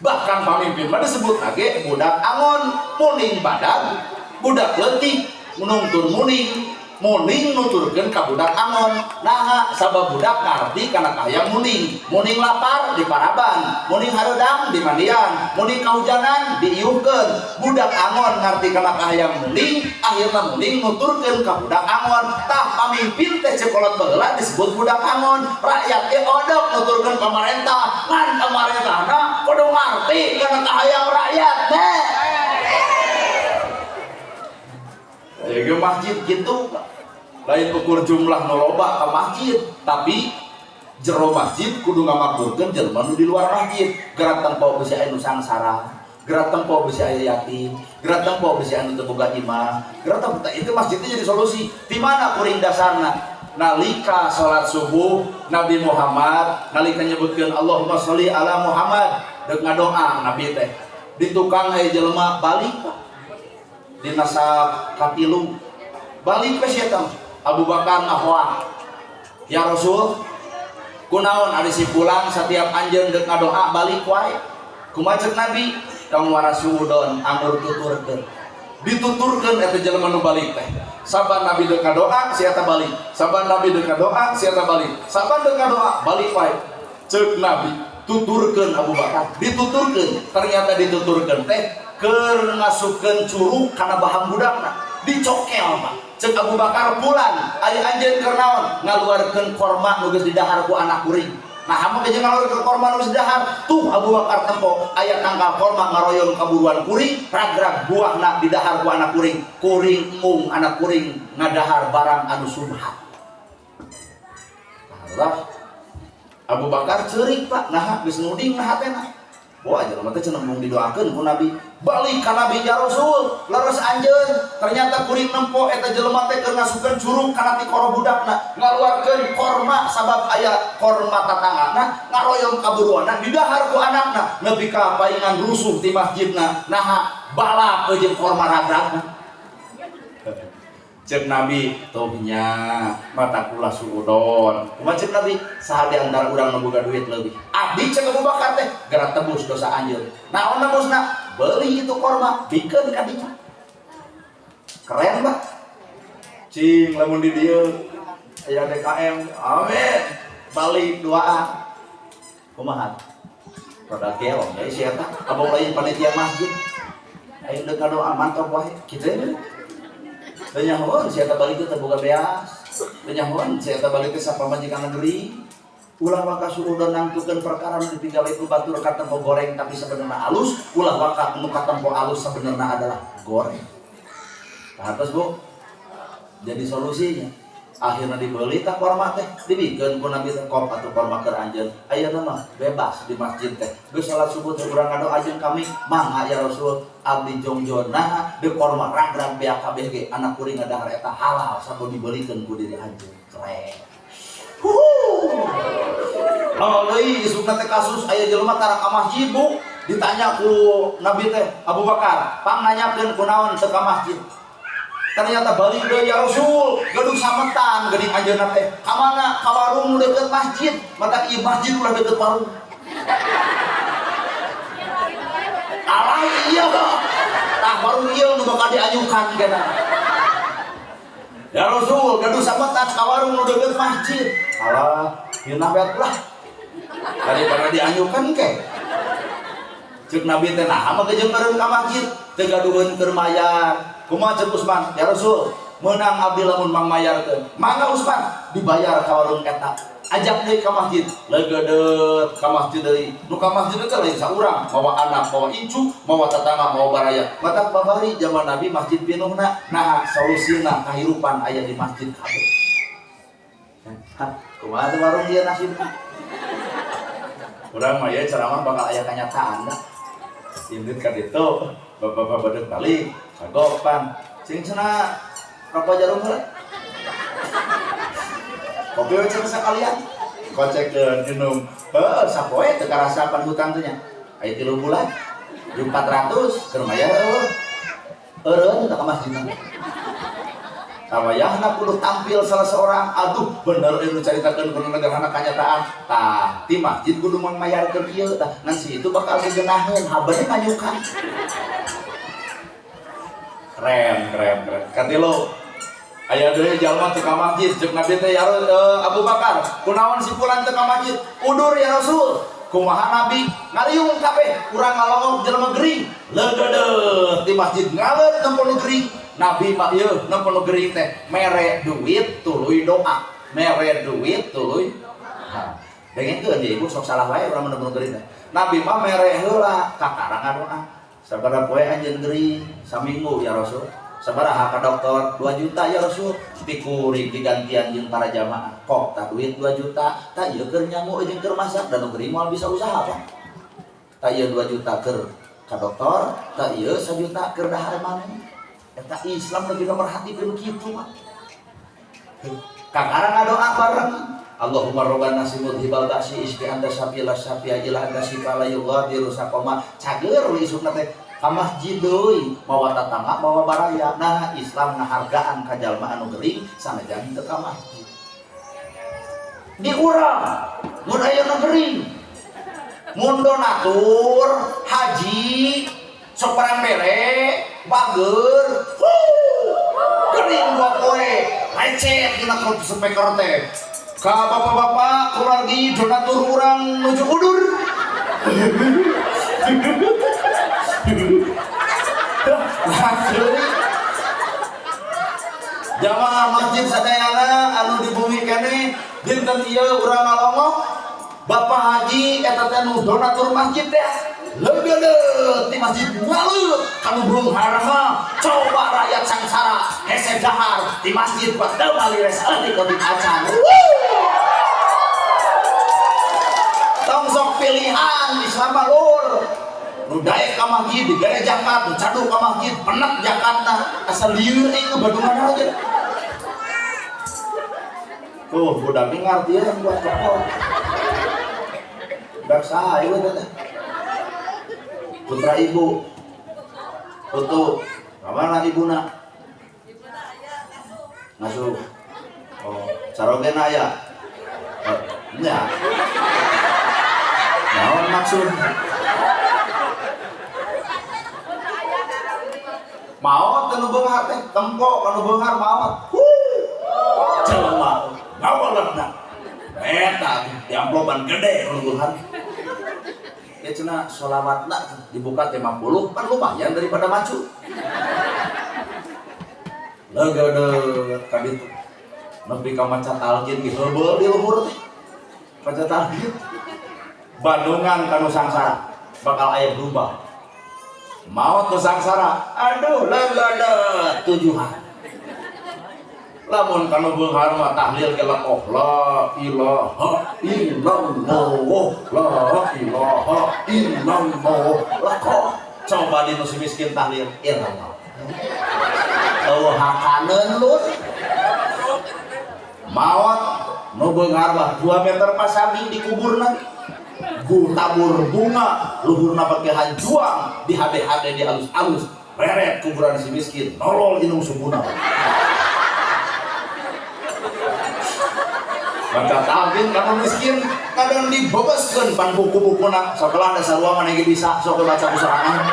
Bahkan pamimpin mah disebut lagi budak angon, muning badag, budak leutik, nungtun muning, muning nuturkeun ka budak angon. Naha sabab budak ngarti kana kahayang muning, muning lapar di paraban, muning hareudang di mandian, muning kahujanan diiuhkeun. Budak angon ngarti kana kahayang muning, akhirna muning nuturkeun ka budak angon. Tah pamimpin teh cekolot baheula disebut budak angon. Rakyat ge odok nuturkeun pamarentah, ngan pamarentahna kudu ngarti kana kahayang rakyat teh. Ya ge masjid gitu, lain ukur jumlah nu loba ka masjid, tapi jero masjid kudu ngamakmurkeun jelema nu di luar masjid. Gerak tempo bisi aya nu sangsara, gerak tempo bisi aya yatim, gerak tempo bisi anu teu boga imah, gerak tempo itu masjidnya jadi solusi. Di mana kuring dasarna? Nalika salat subuh Nabi Muhammad nalika nyebutkeun Allahumma sholli ala Muhammad, deuk ngadoa Nabi teh. Di tukang aya jelema balik dina katilu balik ke si eta. Abu Bakar ngahoa, ya Rasul, kunaon ari si pulang setiap anjeun deuk ngadoa balik wae. Kumaha ceuk Nabi? Tong warasudon anggur tuturkeun. Dituturkeun eta jelema nu balik teh. Saban Nabi deuk ngadoa si eta balik. Saban Nabi deuk ngadoa si eta balik. Saban deuk ngadoa balik wae. Ceuk Nabi tuturkeun Abu Bakar. Dituturkeun, ternyata dituturkeun teh keur ngasupkeun curug kana baham budakna. Dicokel Pak. Cek Abu Bakar, "Pulan, ari anjeun keur naon?" "Ngaluarkeun korma nu geus didahar ku anak kuring." Nah, hama jeung ngaluarkeun korma nu geus didahar tuh. Abu Bakar tempo aya tangkal korma ngaroyong kaburuan kuring, ragrag buahna didahar ku anak kuring. Kuring embung anak kuring ngadahar barang anu subhat. Allah, Abu Bakar ceurik, Pak. Nah, geus nuding nah hatena. Wah, jelema teh cenah embung didoakeun ku Nabi. Balik ka Nabi, "Ya Rasul, leres anjeun. Ternyata kuring nempo eta jelema teh keur ngasupkeun curug kana tikoro budakna, ngaluarkeun korma sabab aya korma tatanggana ngaroyong kaburuanna didahar ku anakna nepi ka paingan rusuh di masjidna. Naha balap jeung korma ragragna?" Cek Nabi, "Tuh nya, mata kula suudon." Kumaha cek Nabi? "Saha di antara urang nu boga duit leuwih?" "Abdi," cek Abu Bakar teh. "Geura tebus dosa anjeun." Naon nebusna? Beli itu korma, bikeun ka dinya. Keren, Pak. Cing lamun di dieu aya DKM, amin. Balik duaan. Kumaha? Rada gelong ya si eta. Abang lain panitia masjid. Ayo deuk ngadoa mantap wae. Kitu ya. Teu nyahoan si eta balik teh boga beas. Teu nyahoan si eta balik teh sapamajikan negeri. Ulah waka suudon nangtukeun perkara nu dipigawe ku batur katempo goreng tapi sebenarnya alus, ulah waka nu katempo alus sebenarnya adalah goreng. Atas, Bu. Jadi solusinya akhirnya dibeli tak korma teh, dibikeun ku Nabi teh, "Kop atuh korma keur anjeun." Ayeuna mah bebas di masjid teh. Geus salat subuh teh urang ngadoa jeung kami, "Mangga ya Rasul, abdi jongjon." Nah, de korma ragrag beak kabeh ge anak kuring ngadahar eta halal sabab dibelikeun ku diri anjeun. Keren. Huhu. Oh, deui isukna teh kasus aya jelema tara ka masjid, Bu. Ditanya ku Nabi teh, "Abu Bakar, pang nanyakeun kunaon teu ka masjid?" Ternyata balik deui, "Ya Rasul, gaduh sametan geuning anjeunna teh." "Ka mana?" "Ka warung nu deukeut masjid." Matak ieu masjid ulah deukeut warung. Alah iya. Tah, warung ieu nu bakal dianyukan kana. "Ya Rasul, gaduh sametan ka warung nu deukeut masjid." Alah, ieu we lah. Daripada dianyukan ke. Cek Nabi teh, "Naha mah jeung ka masjid teu gaduheun keur mayar?" "Kumaha?" cek Usman. "Ya Rasul, menang abdi lamun mang mayarkeun." "Mangga Usman," dibayar ka warung eta. Ajak deui ka masjid, legedeut ka masjid deui. Nu ka masjid teh lain saurang, mawa anak, mawa incu, mawa tetangga, mawa baraya. Matak babari zaman Nabi masjid pinuhna. Nah, solusina kahirupan aya di masjid kabeh. Hah, kumaha teh warung ieu nasibna? Urang mah ya ceramah bakal aya kenyataan dah. Indit ka ditu, bapak-bapak badeu balik, kagopan. Sing cenah rokok jarum heula. Kopi we cenah sakalian. Kocekeun minum. Heuh, sapoe teu karasapan hutang teh nya. Aya 3 bulan. Jeung 400 keur mayar eueuh. Eureun ka masjid. Kawayahna kudu tampil salah seorang, aduh bener ieu nu caritakeun kudu negarana kanyataan. Tah, di masjid kudu mangmayarkeun ieu tah. Ngan si itu bakal digenaheun, habene nganyukan. Keren, keren, keren. Katilu, aya deui jalma teu ka masjid, ceuk Nabi teh, "Ya Abu Bakar, kunaon si fulan teu ka masjid?" "Udur ya Rasul." Kumaha Nabi? Ngariung kabeh, urang ngalongok jelema gering. Legedeut di masjid ngaleut nempo nu gering. Nabi mah ieu nempo nu gering teh mere duit tuluy doa. Mere duit tuluy. Ha. Dengekeun ieu ibu, sok salah wae urang nempo nu gering teh. Nabi mah mere heula, kakara ngadoa. "Sabaraha poe anjeun gering?" "Saminggu ya Rasul." "Sabaraha ka dokter?" "2 juta ya Rasul." Pikuring digantian jeung para jamaah. "Kok tah duit 2 juta, tah ieu keur nyangu jeung keur masak, dan nu gering moal bisa usaha, Pak. Tah ieu 2 juta keur ka dokter, tah ieu 1 juta keur dahar maneh." Eta Islam lagi merhatikeun kitu mah. Kakara ngadoa bareng. Allahumma robban nasi mudhibal ba'si isfi anta syafi la syafi'a illa anta syifa la yughadiru saqama. Cager we isukna teh ka masjid deui, mawa tatangga, mawa baraya. Nah, Islam ngahargaan ka jalma anu gering sanajan teu ka masjid. Di urang mun aya nu gering, mun donatur haji sok parang bere bager, gering dua poe lecet dina speaker teh ka bapak-bapak keluargi donatur urang nuju udur. Lah, masjid sadayana anu di bumi keneh dinten ieu urang ngalongok Bapak Haji eta teh nu donatur masjid teh leugeuleuh di masjid ngaleut kanu beunghar mah coba rakyat sangsara hese dahar di masjid buat teu ngalires eutik eutik acan. Tong sok pilihan Islam mah lur. Nu daek ka masjid digere zakat, nu cadu ka masjid penek zakatna asa lieur euy ngebadungan aja. Tuh budak ini ngarti ya buat kepol. Budak saha ieu teh? Putra ibu. Putu. Ka mana ibuna? Ngasuh. Oh, carogena aya. Nya. Naon maksud? Maot nu beunghar teh, tempo kanu beunghar maot. Huh. Jelema ngawaletna. Eta di amplopan gede nu beunghar. Ya cenah sholawatna dibuka 50 kan lumayan daripada macu. Leugeudeut ka ditu. Nepi ka maca talqin ge heubeul di luhur teh. Maca talqin. Bandungan kanu sangsara bakal aya berubah. Maot nu sangsara, aduh leugeudeut tujuhan. Lamun kanu beunghar mah tahlil ge lekoh la ilaha illallah la ilaha illallah lekoh. Coba di nu si miskin tahlil illallah. Eueuh hakaneun lur. Maot nu beunghar mah 2 meter pasami dikuburna. Tabur bunga luhurna pake hanjuang di HD-HD di alus-alus reret kuburan si miskin nolol inung sumuna. Baca talqin kamu miskin kadang dibebaskeun pan buku-bukuna sabelah dasar ruangan ge bisa sok baca kusorangan.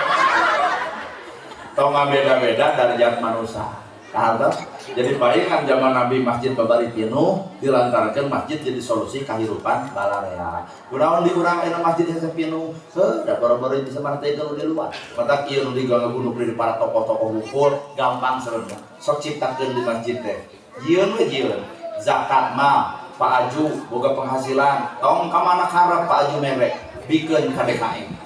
Tong ngabeda-beda darjat manusia. Kahartos? Jadi baik kan zaman Nabi masjid babari pinuh dilantarkeun masjid jadi solusi kahirupan balarea. Kunaon di urang aya masjid hese pinuh? Heuh, da boro-boro bisa martekeun di luar. Matak ieu nu diganggu di para tokoh-tokoh hukur gampang sebenarnya. Sok ciptakeun di masjid teh. Jieun we jieun. Zakat mah Pak Aju boga penghasilan, tong ka mana karep Pak Aju merek, bikeun ka DKM.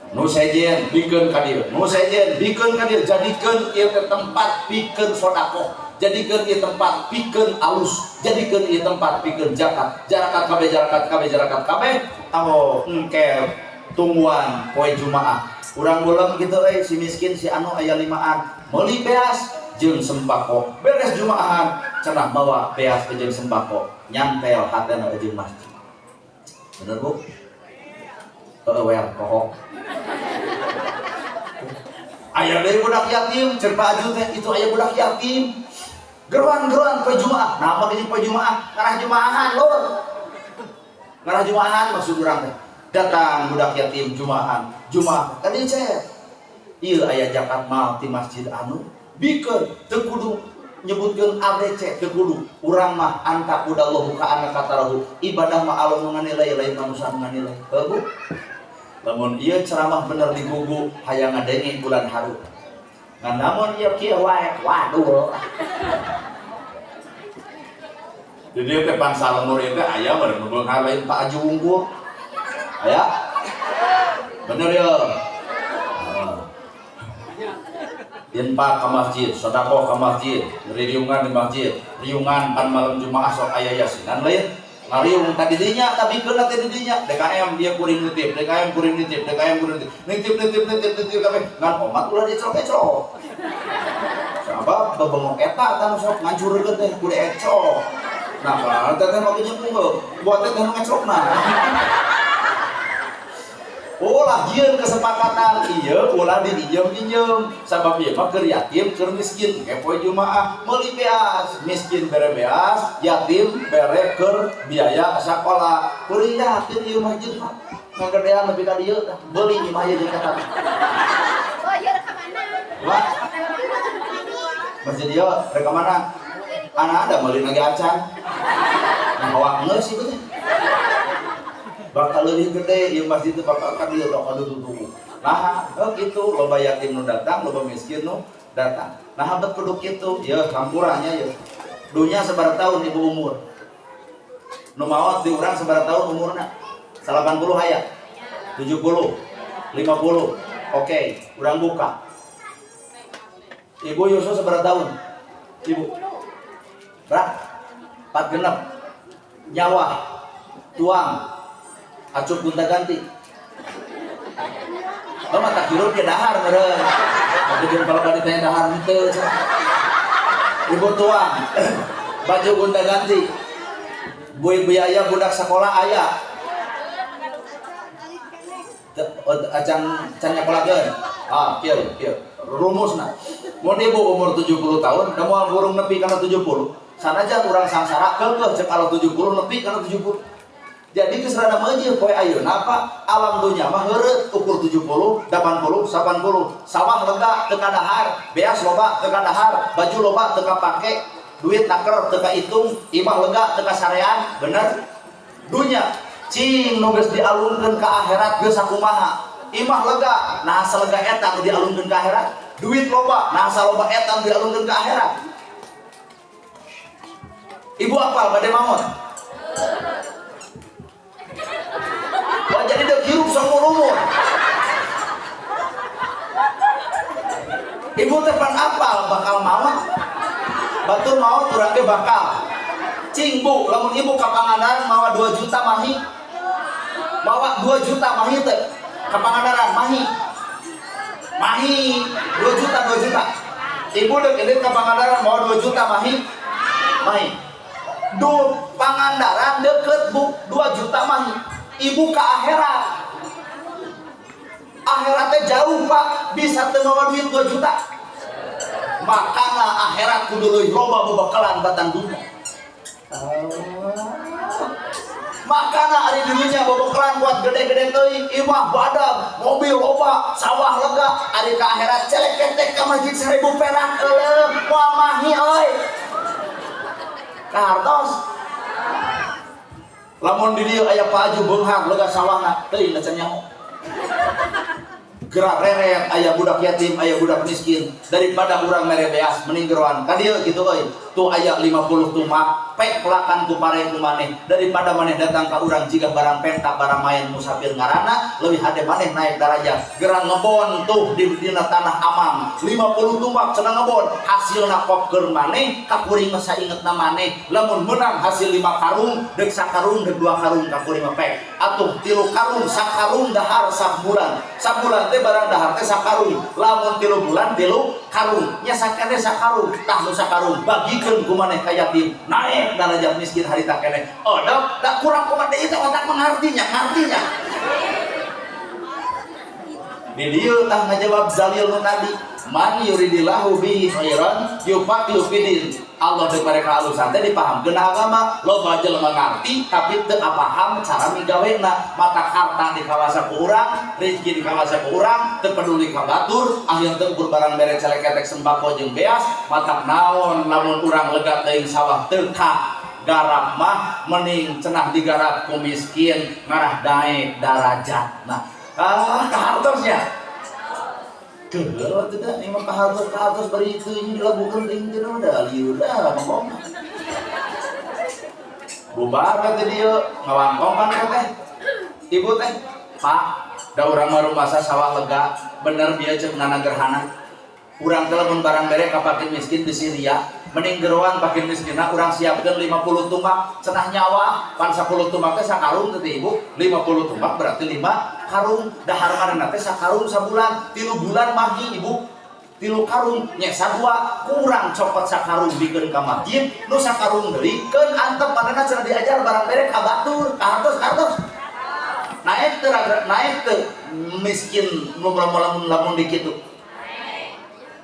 Nu sejen bikeun ka dieu, nu sejen bikeun ka dieu, jadikeun ieu teh tempat pikeun sedekah, jadikeun ieu tempat pikeun alus, jadikeun ieu tempat pikeun zakat, zakat kabeh zakat kabeh zakat kabeh, tao engke tungguan poe Jumaah. Urang bolem kitu euy si miskin si anu aya limaan, meuli beas jeung sembako. Beres Jumaahan cenah bawa beas jeung sembako, nyantel hatena jeung masjid. Bener Bu? Heeh wel pokok. Aya deui budak yatim, ceuk Pak Aju teh itu aya budak yatim. Geruan-geruan poe Jumaah. Nah, apa gini poe Jumaah? Ngarah Jumaahan lur. Ngarah Jumaahan maksud urang teh. Datang budak yatim Jumaahan. Jumaah tadi cek. Ieu aya zakat mal ti masjid anu bikeun teu kudu nyebutkeun ABC teu kudu. Urang mah anta kudallahu ka anaka tarahu. Ibadah mah Allah nu nganilai lain manusia nu nganilai. Heuh Bu? Lamun ieu ceramah bener digugu hayang ngadenge bulan haru. Ngan namun ieu kieu wae waduh. Jadi teh bangsa lemur ieu teh aya meureun nu beunghar lain Pak Aju wungkul. Aya? Bener ya? Infak ke masjid, sedekah ke masjid, riungan di masjid, riungan pan malam Jumaah sok aya yasinan lain. Ngariung tadi dinya, tapi keuna teh di dinya. DKM dia kuring nitip, DKM kuring nitip, DKM kuring nitip. Nitip nitip nitip nitip kabeh. Ngan omat ulah dicrok-ecrok. Sabab bebengok eta tah sok ngancurkeun teh kudu ecrok. Nah, kalau teh teh make jeung buat teh nu ngecrokna. Ulah jieun kesepakatan ieu ulah diinjem-injem sabab ieu mah keur yatim keur miskin ke poe Jumaah meuli beas miskin bere beas yatim bere keur biaya sakola kuring yatim ieu masjid mah ngagedean nepi ka dieu tah beuli imah ieu jeung eta. Oh ieu rek ka mana? Wah. Masjid ieu rek ka mana? Anak ada meuli lagi acan. Nah awak geus ieu teh. Bakal lebih gede ieu masjid teh bakal ka dieu bakal ditutup. Nah, oh gitu loba yatim nu datang, loba miskin nu datang. Nah, bet kudu kitu, ieu hampuranya ieu. Dunya sabaraha tahun ibu umur? Nu maot di urang sabaraha tahun umurna? 80 aya? 70, 50. Oke, urang buka. Ibu Yusuf sabaraha tahun? Ibu. Berapa? 4 genep. Nyawa, tuang, acup gonta ganti. Oh, mata hirup ya dahar meureun. Tapi jeung kalau bade tanya dahar henteu. Ibu tuang, baju gonta ganti. Bui biaya budak sekolah aya. Acan can nyakolakeun. Ah, kieu kieu. Rumusna. Mun ibu umur 70 tahun, da moal burung nepi kana 70. Sanajan urang sangsara keukeuh cek kalau 70 nepi kana 70. Jadi geus rada meujeuh poe ayeuna Pak, alam dunya mah heureut ukur 70, 80, 80. Sawah lega teu kadahar, beas loba teu kadahar, baju loba teu kapake, duit naker teu kahitung, imah lega teu kasarean, bener? Dunya cing nu geus dialungkeun ka akhirat geus sakumaha. Imah lega, nah salega eta nu dialungkeun ka akhirat. Duit loba, nah saloba eta nu dialungkeun ka akhirat. Ibu apal bade maot? Oh, jadi dia hirup seumur umur. Ibu teh pan apal bakal maot. Batur maot urang ge bakal. Cing bu, lamun ibu ka Pangandaran mawa 2 juta mahi. Mawa 2 juta mahi teh. Ka Pangandaran mahi. Mahi 2 juta 2 juta. Ibu deuk indit ka Pangandaran mawa 2 juta mahi. Mahi. Du Pangandaran deket bu 2 juta mahi. Ibu ke akhirat. Akhiratnya jauh pak, bisa teu mawa duit 2 juta. Makana akhirat kudu leuwih loba bebekalan batang dunya. Makana ari dunya bebekalan kuat gede-gede teuing, imah badag, mobil loba, sawah lega, ari ka akhirat celeketek ka masjid 1000 perak euleuh, moal mahi euy. Kahartos. Lamun di dieu aya Pak Aju beunghar lega sawahna, teuing da can nyaho. Gerak reret aya budak yatim, aya budak miskin, daripada urang mere beas mending geroan ka dieu kitu euy. Tuh aya 50 tumak, pek pelakan ku pare ku maneh, daripada maneh datang ka urang jiga barang penta barang main musafir ngaranna, leuwih hade maneh naik darajat. Gerang ngebon tuh di dina tanah amang, 50 tumak cenah ngebon, hasilna kopkeun maneh, ka kuring mah saingetna maneh. Lamun meunang hasil 5 karung, deuk sakarung deuk 2 karung ka kuring mah pek. Atuh 3 karung sakarung dahar sabulan. Sabulan teh barang dahar teh sakarung, lamun 3 bulan 3 karung, nya sakene sakarung, tah nu sakarung bagikeun ku maneh ka yatim, naik darajat miskin harita keneh. Oh, da kurang kumaha deui teh otak mengartinya, ngartinya. Di dieu tah ngajawab dalil nu tadi, man yuridillahu bihi khairan yufaqihu fidin. Allah deuk mereka alusan teh dipahamkeun agama, loba jelema ngarti tapi teu apaham cara migawena. Mata harta dikawasa ku urang, rezeki dikawasa ku urang, teu peduli ka batur, akhir teu ukur barang bere celeketek sembako jeung beas, matak naon lamun urang lega teuing sawah teu ka garap mah mending cenah digarap ku miskin ngarah daek darajat. Nah, kahartosnya. Geuleuh atuh da, ieu mah kahartos-kahartos bari teuing dilagukeun teuing teh da lieur da ngomong. Bubar ka teh dieu, ngawangkong pan ka teh. Ibu teh, Pak, da urang mah rumasa sawah lega, bener bieu ceuk Nana Gerhana. Urang teh lamun barang bere ka fakir miskin bisi ria, mending geroan fakir miskinna urang siapkeun 50 tumak cenah nyawa, pan 10 tumak teh sakarung teh ibu, 50 tumak berarti 5 karung, dahar manehna teh sakarung sabulan, 3 bulan mahi ibu, 3 karung nyesa 2, kurang copot sakarung bikeun ka masjid, nu sakarung deui keun antep manehna cenah diajar barang bere ka batur, ka hartos-hartos. Naik teu naik teu miskin nu lamun dikitu.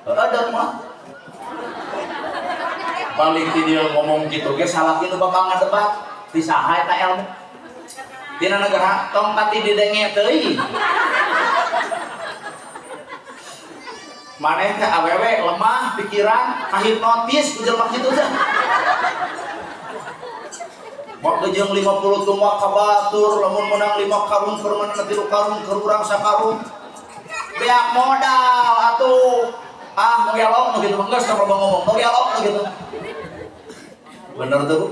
Ada mah balik ti dia ngomong gitu ge salah nu bakal ngadebat ti saha eta ilmu tina negara tong pati didenge teuing maneh teh awewe lemah pikiran kahipnotis ku jelema kitu teh waktu jeung 50 tumak ka batur lamun meunang 5 karung keur manehna 3 karung keur urang sakarung beak modal atuh. Ah, nu gelok nu kitu geus tong loba ngomong, nu gelok nu kitu. Bener tuh Bu?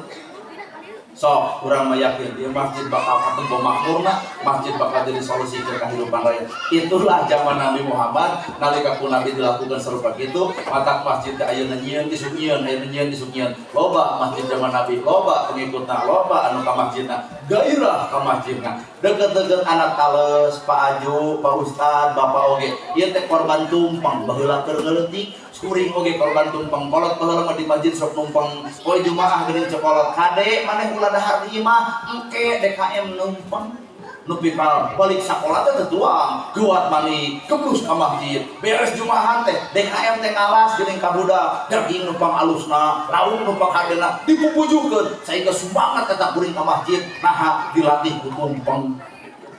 Sok urang mah yakin ieu masjid bakal katempo makmurna, masjid bakal jadi solusi ke kehidupan rakyat. Itulah zaman Nabi Muhammad nalika ku Nabi dilakukan serupa kitu, matak masjid teh ayeuna nyieun isuk nyieun, ayeuna nyieun isuk nyieun. Loba masjid zaman Nabi, loba pengikutna, loba anu ka masjidna, gairah ka masjidna. Deket-deket anak tales, Pak Aju, Pak Ustad, Bapak oge. Ieu teh korban tumpeng baheula keur leutik, kuring oge korban tumpeng. Kolot baheula mah di masjid sok numpeng. Poe Jumaah geuning cekolot kade maneh ulah dahar di imah, engke DKM numpeng. Nepi ka balik sakola teh tuang, geuat mani, geblus ka masjid. Beres Jumahan teh DKM teh ngalas geuning ka budak, daging numpang alusna, lauk numpang hargana dipupujukeun. Saengga sumangat eta kuring ka masjid, naha dilatih ku tumpeng.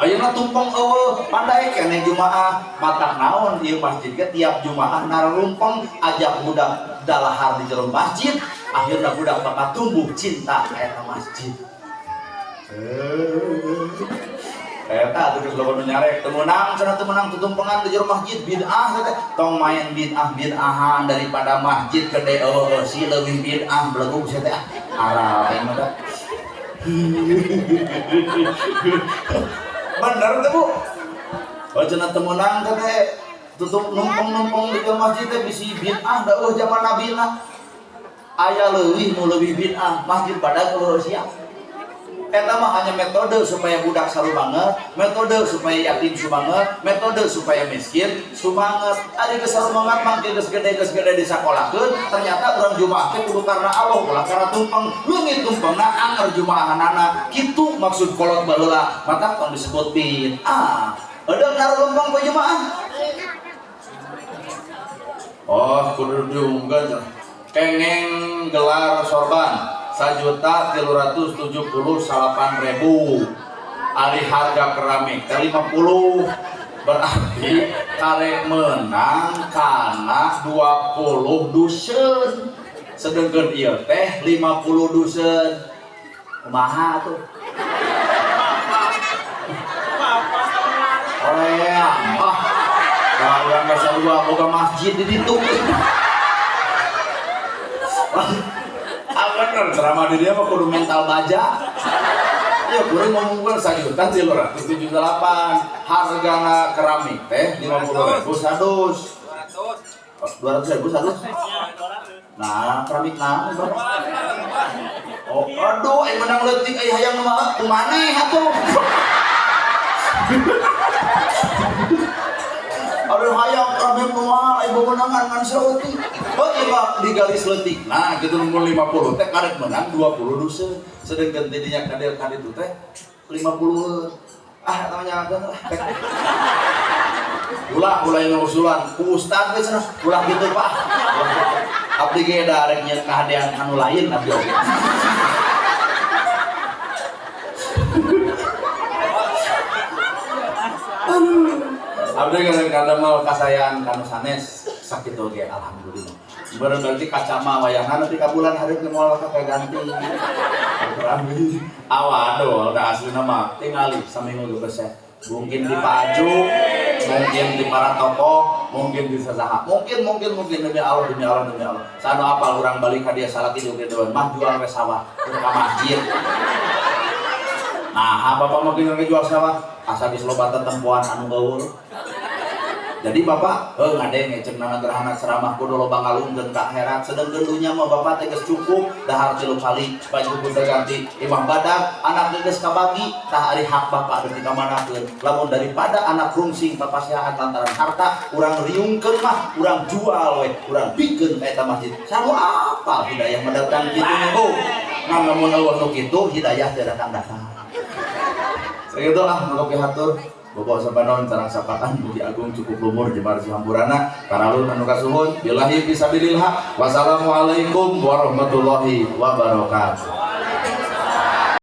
Ayeuna tumpeng eueuh, pandai keneh Jumaah, matak naon ieu masjid ge tiap Jumaah nararumpeng ajak budak dalahar di jero masjid, akhirna budak bakal tumbuh cinta ka eta masjid. Eta atuh geus loba nu nyarek, teu meunang cenah teu meunang tutumpengan di jero masjid bid'ah teh. Tong main bid'ah bid'ahan daripada masjid gede eueuh si leuwih bid'ah belegug sia teh ah. Arah aing mah da. Bener teh Bu. Oh cenah teu meunang teh tutup numpang-numpang di jero masjid teh bisi bid'ah da eueuh zaman Nabi na. Aya leuwih nu leuwih bid'ah, masjid badag eueuh siap. Eta mah hanya metode supaya budak sarumanget, metode supaya yatim sumanget, metode supaya miskin sumanget. Ari geus sarumanget mah geus gede disakolakeun, ternyata urang Jumaah teh kudu karena Allah, ulah karena tumpeng. Leungit tumpengna anger Jumaahanana. Kitu maksud kolot baheula, matak tong disebut bid'ah. Edeung narumpeng poe Jumaah. Oh, kudu diumumkeun cenah. Kengeng gelar sorban 1.378.000. Ari harga keramik teh 50, berarti karek menang kana 20 dusun, sedengkeun ieu teh 50 dusun. Kumaha tuh? Hoream. Ah, da urang geus sarua boga masjid di ditu. Ah bener, ceramah di dia mah kudu mental baja. Ya kuring ngomongkeun 1.378.000, hargana keramik teh 50.000 sadus. 200.000 sadus. Nah, keramik naon Bapak? Oh, aduh, aing menang leutik ai hayang mah kumaneh atuh. Aduh hayang keramik mahal ai bemenangan ngan saeutik. Oh iya Pak, digaris leutik. Nah, gitu nomor 50 teh karek menang 20 dusun. Sedengkeun ti dinya kadel ka ditu teh 50. Ah, namanya lah. Ulah ulah yang usulan ku ustad we cenah, ulah gitu Pak. Abdi ge da rek nyeun kahadean anu lain abdi oge. Abdi ge kadamel kasayan kanu sanes sakitu ge alhamdulillah. Beureum berarti kacama wayahna nepi ka bulan hareup ge moal kaganti. Awaduh, da aslina mah tingali saminggu ge beseh. Mungkin di Pak Aju, mungkin di para tokoh, mungkin di sasaha. Mungkin demi Allah, demi Allah, demi Allah. Sanu apal urang balik ka dia salaki jeung kitu mah jual we sawah ka masjid. Nah, bapak mah geus jual sawah, asa geus loba tetempoan anu gaul. Jadi bapak, ngadenge ceuk nana gerhana ceramah kudu loba ngalungkeun ka akhirat, sedengkeun dunya mah bapak teh geus cukup, dahar 3 kali, baju kudu ganti, imah badag, anak teh geus kabagi, tah ari hak bapak deui dikamanakeun. Lamun daripada anak rungsing papasihan lantaran harta, urang riungkeun mah, urang jual we, urang bikeun ka eta masjid. Sanu apal hidayah mendatang kitu nya, Bu. Ngan lamun eueuh nu kitu hidayah teu datang-datang. Sakitu ah nu hatur. Bapak sapanon sareng sapatan Budi Agung cukup lumur jemar sihamburana paralun anu kasuhun billahi fisabilillah. Wassalamualaikum warahmatullahi wabarakatuh.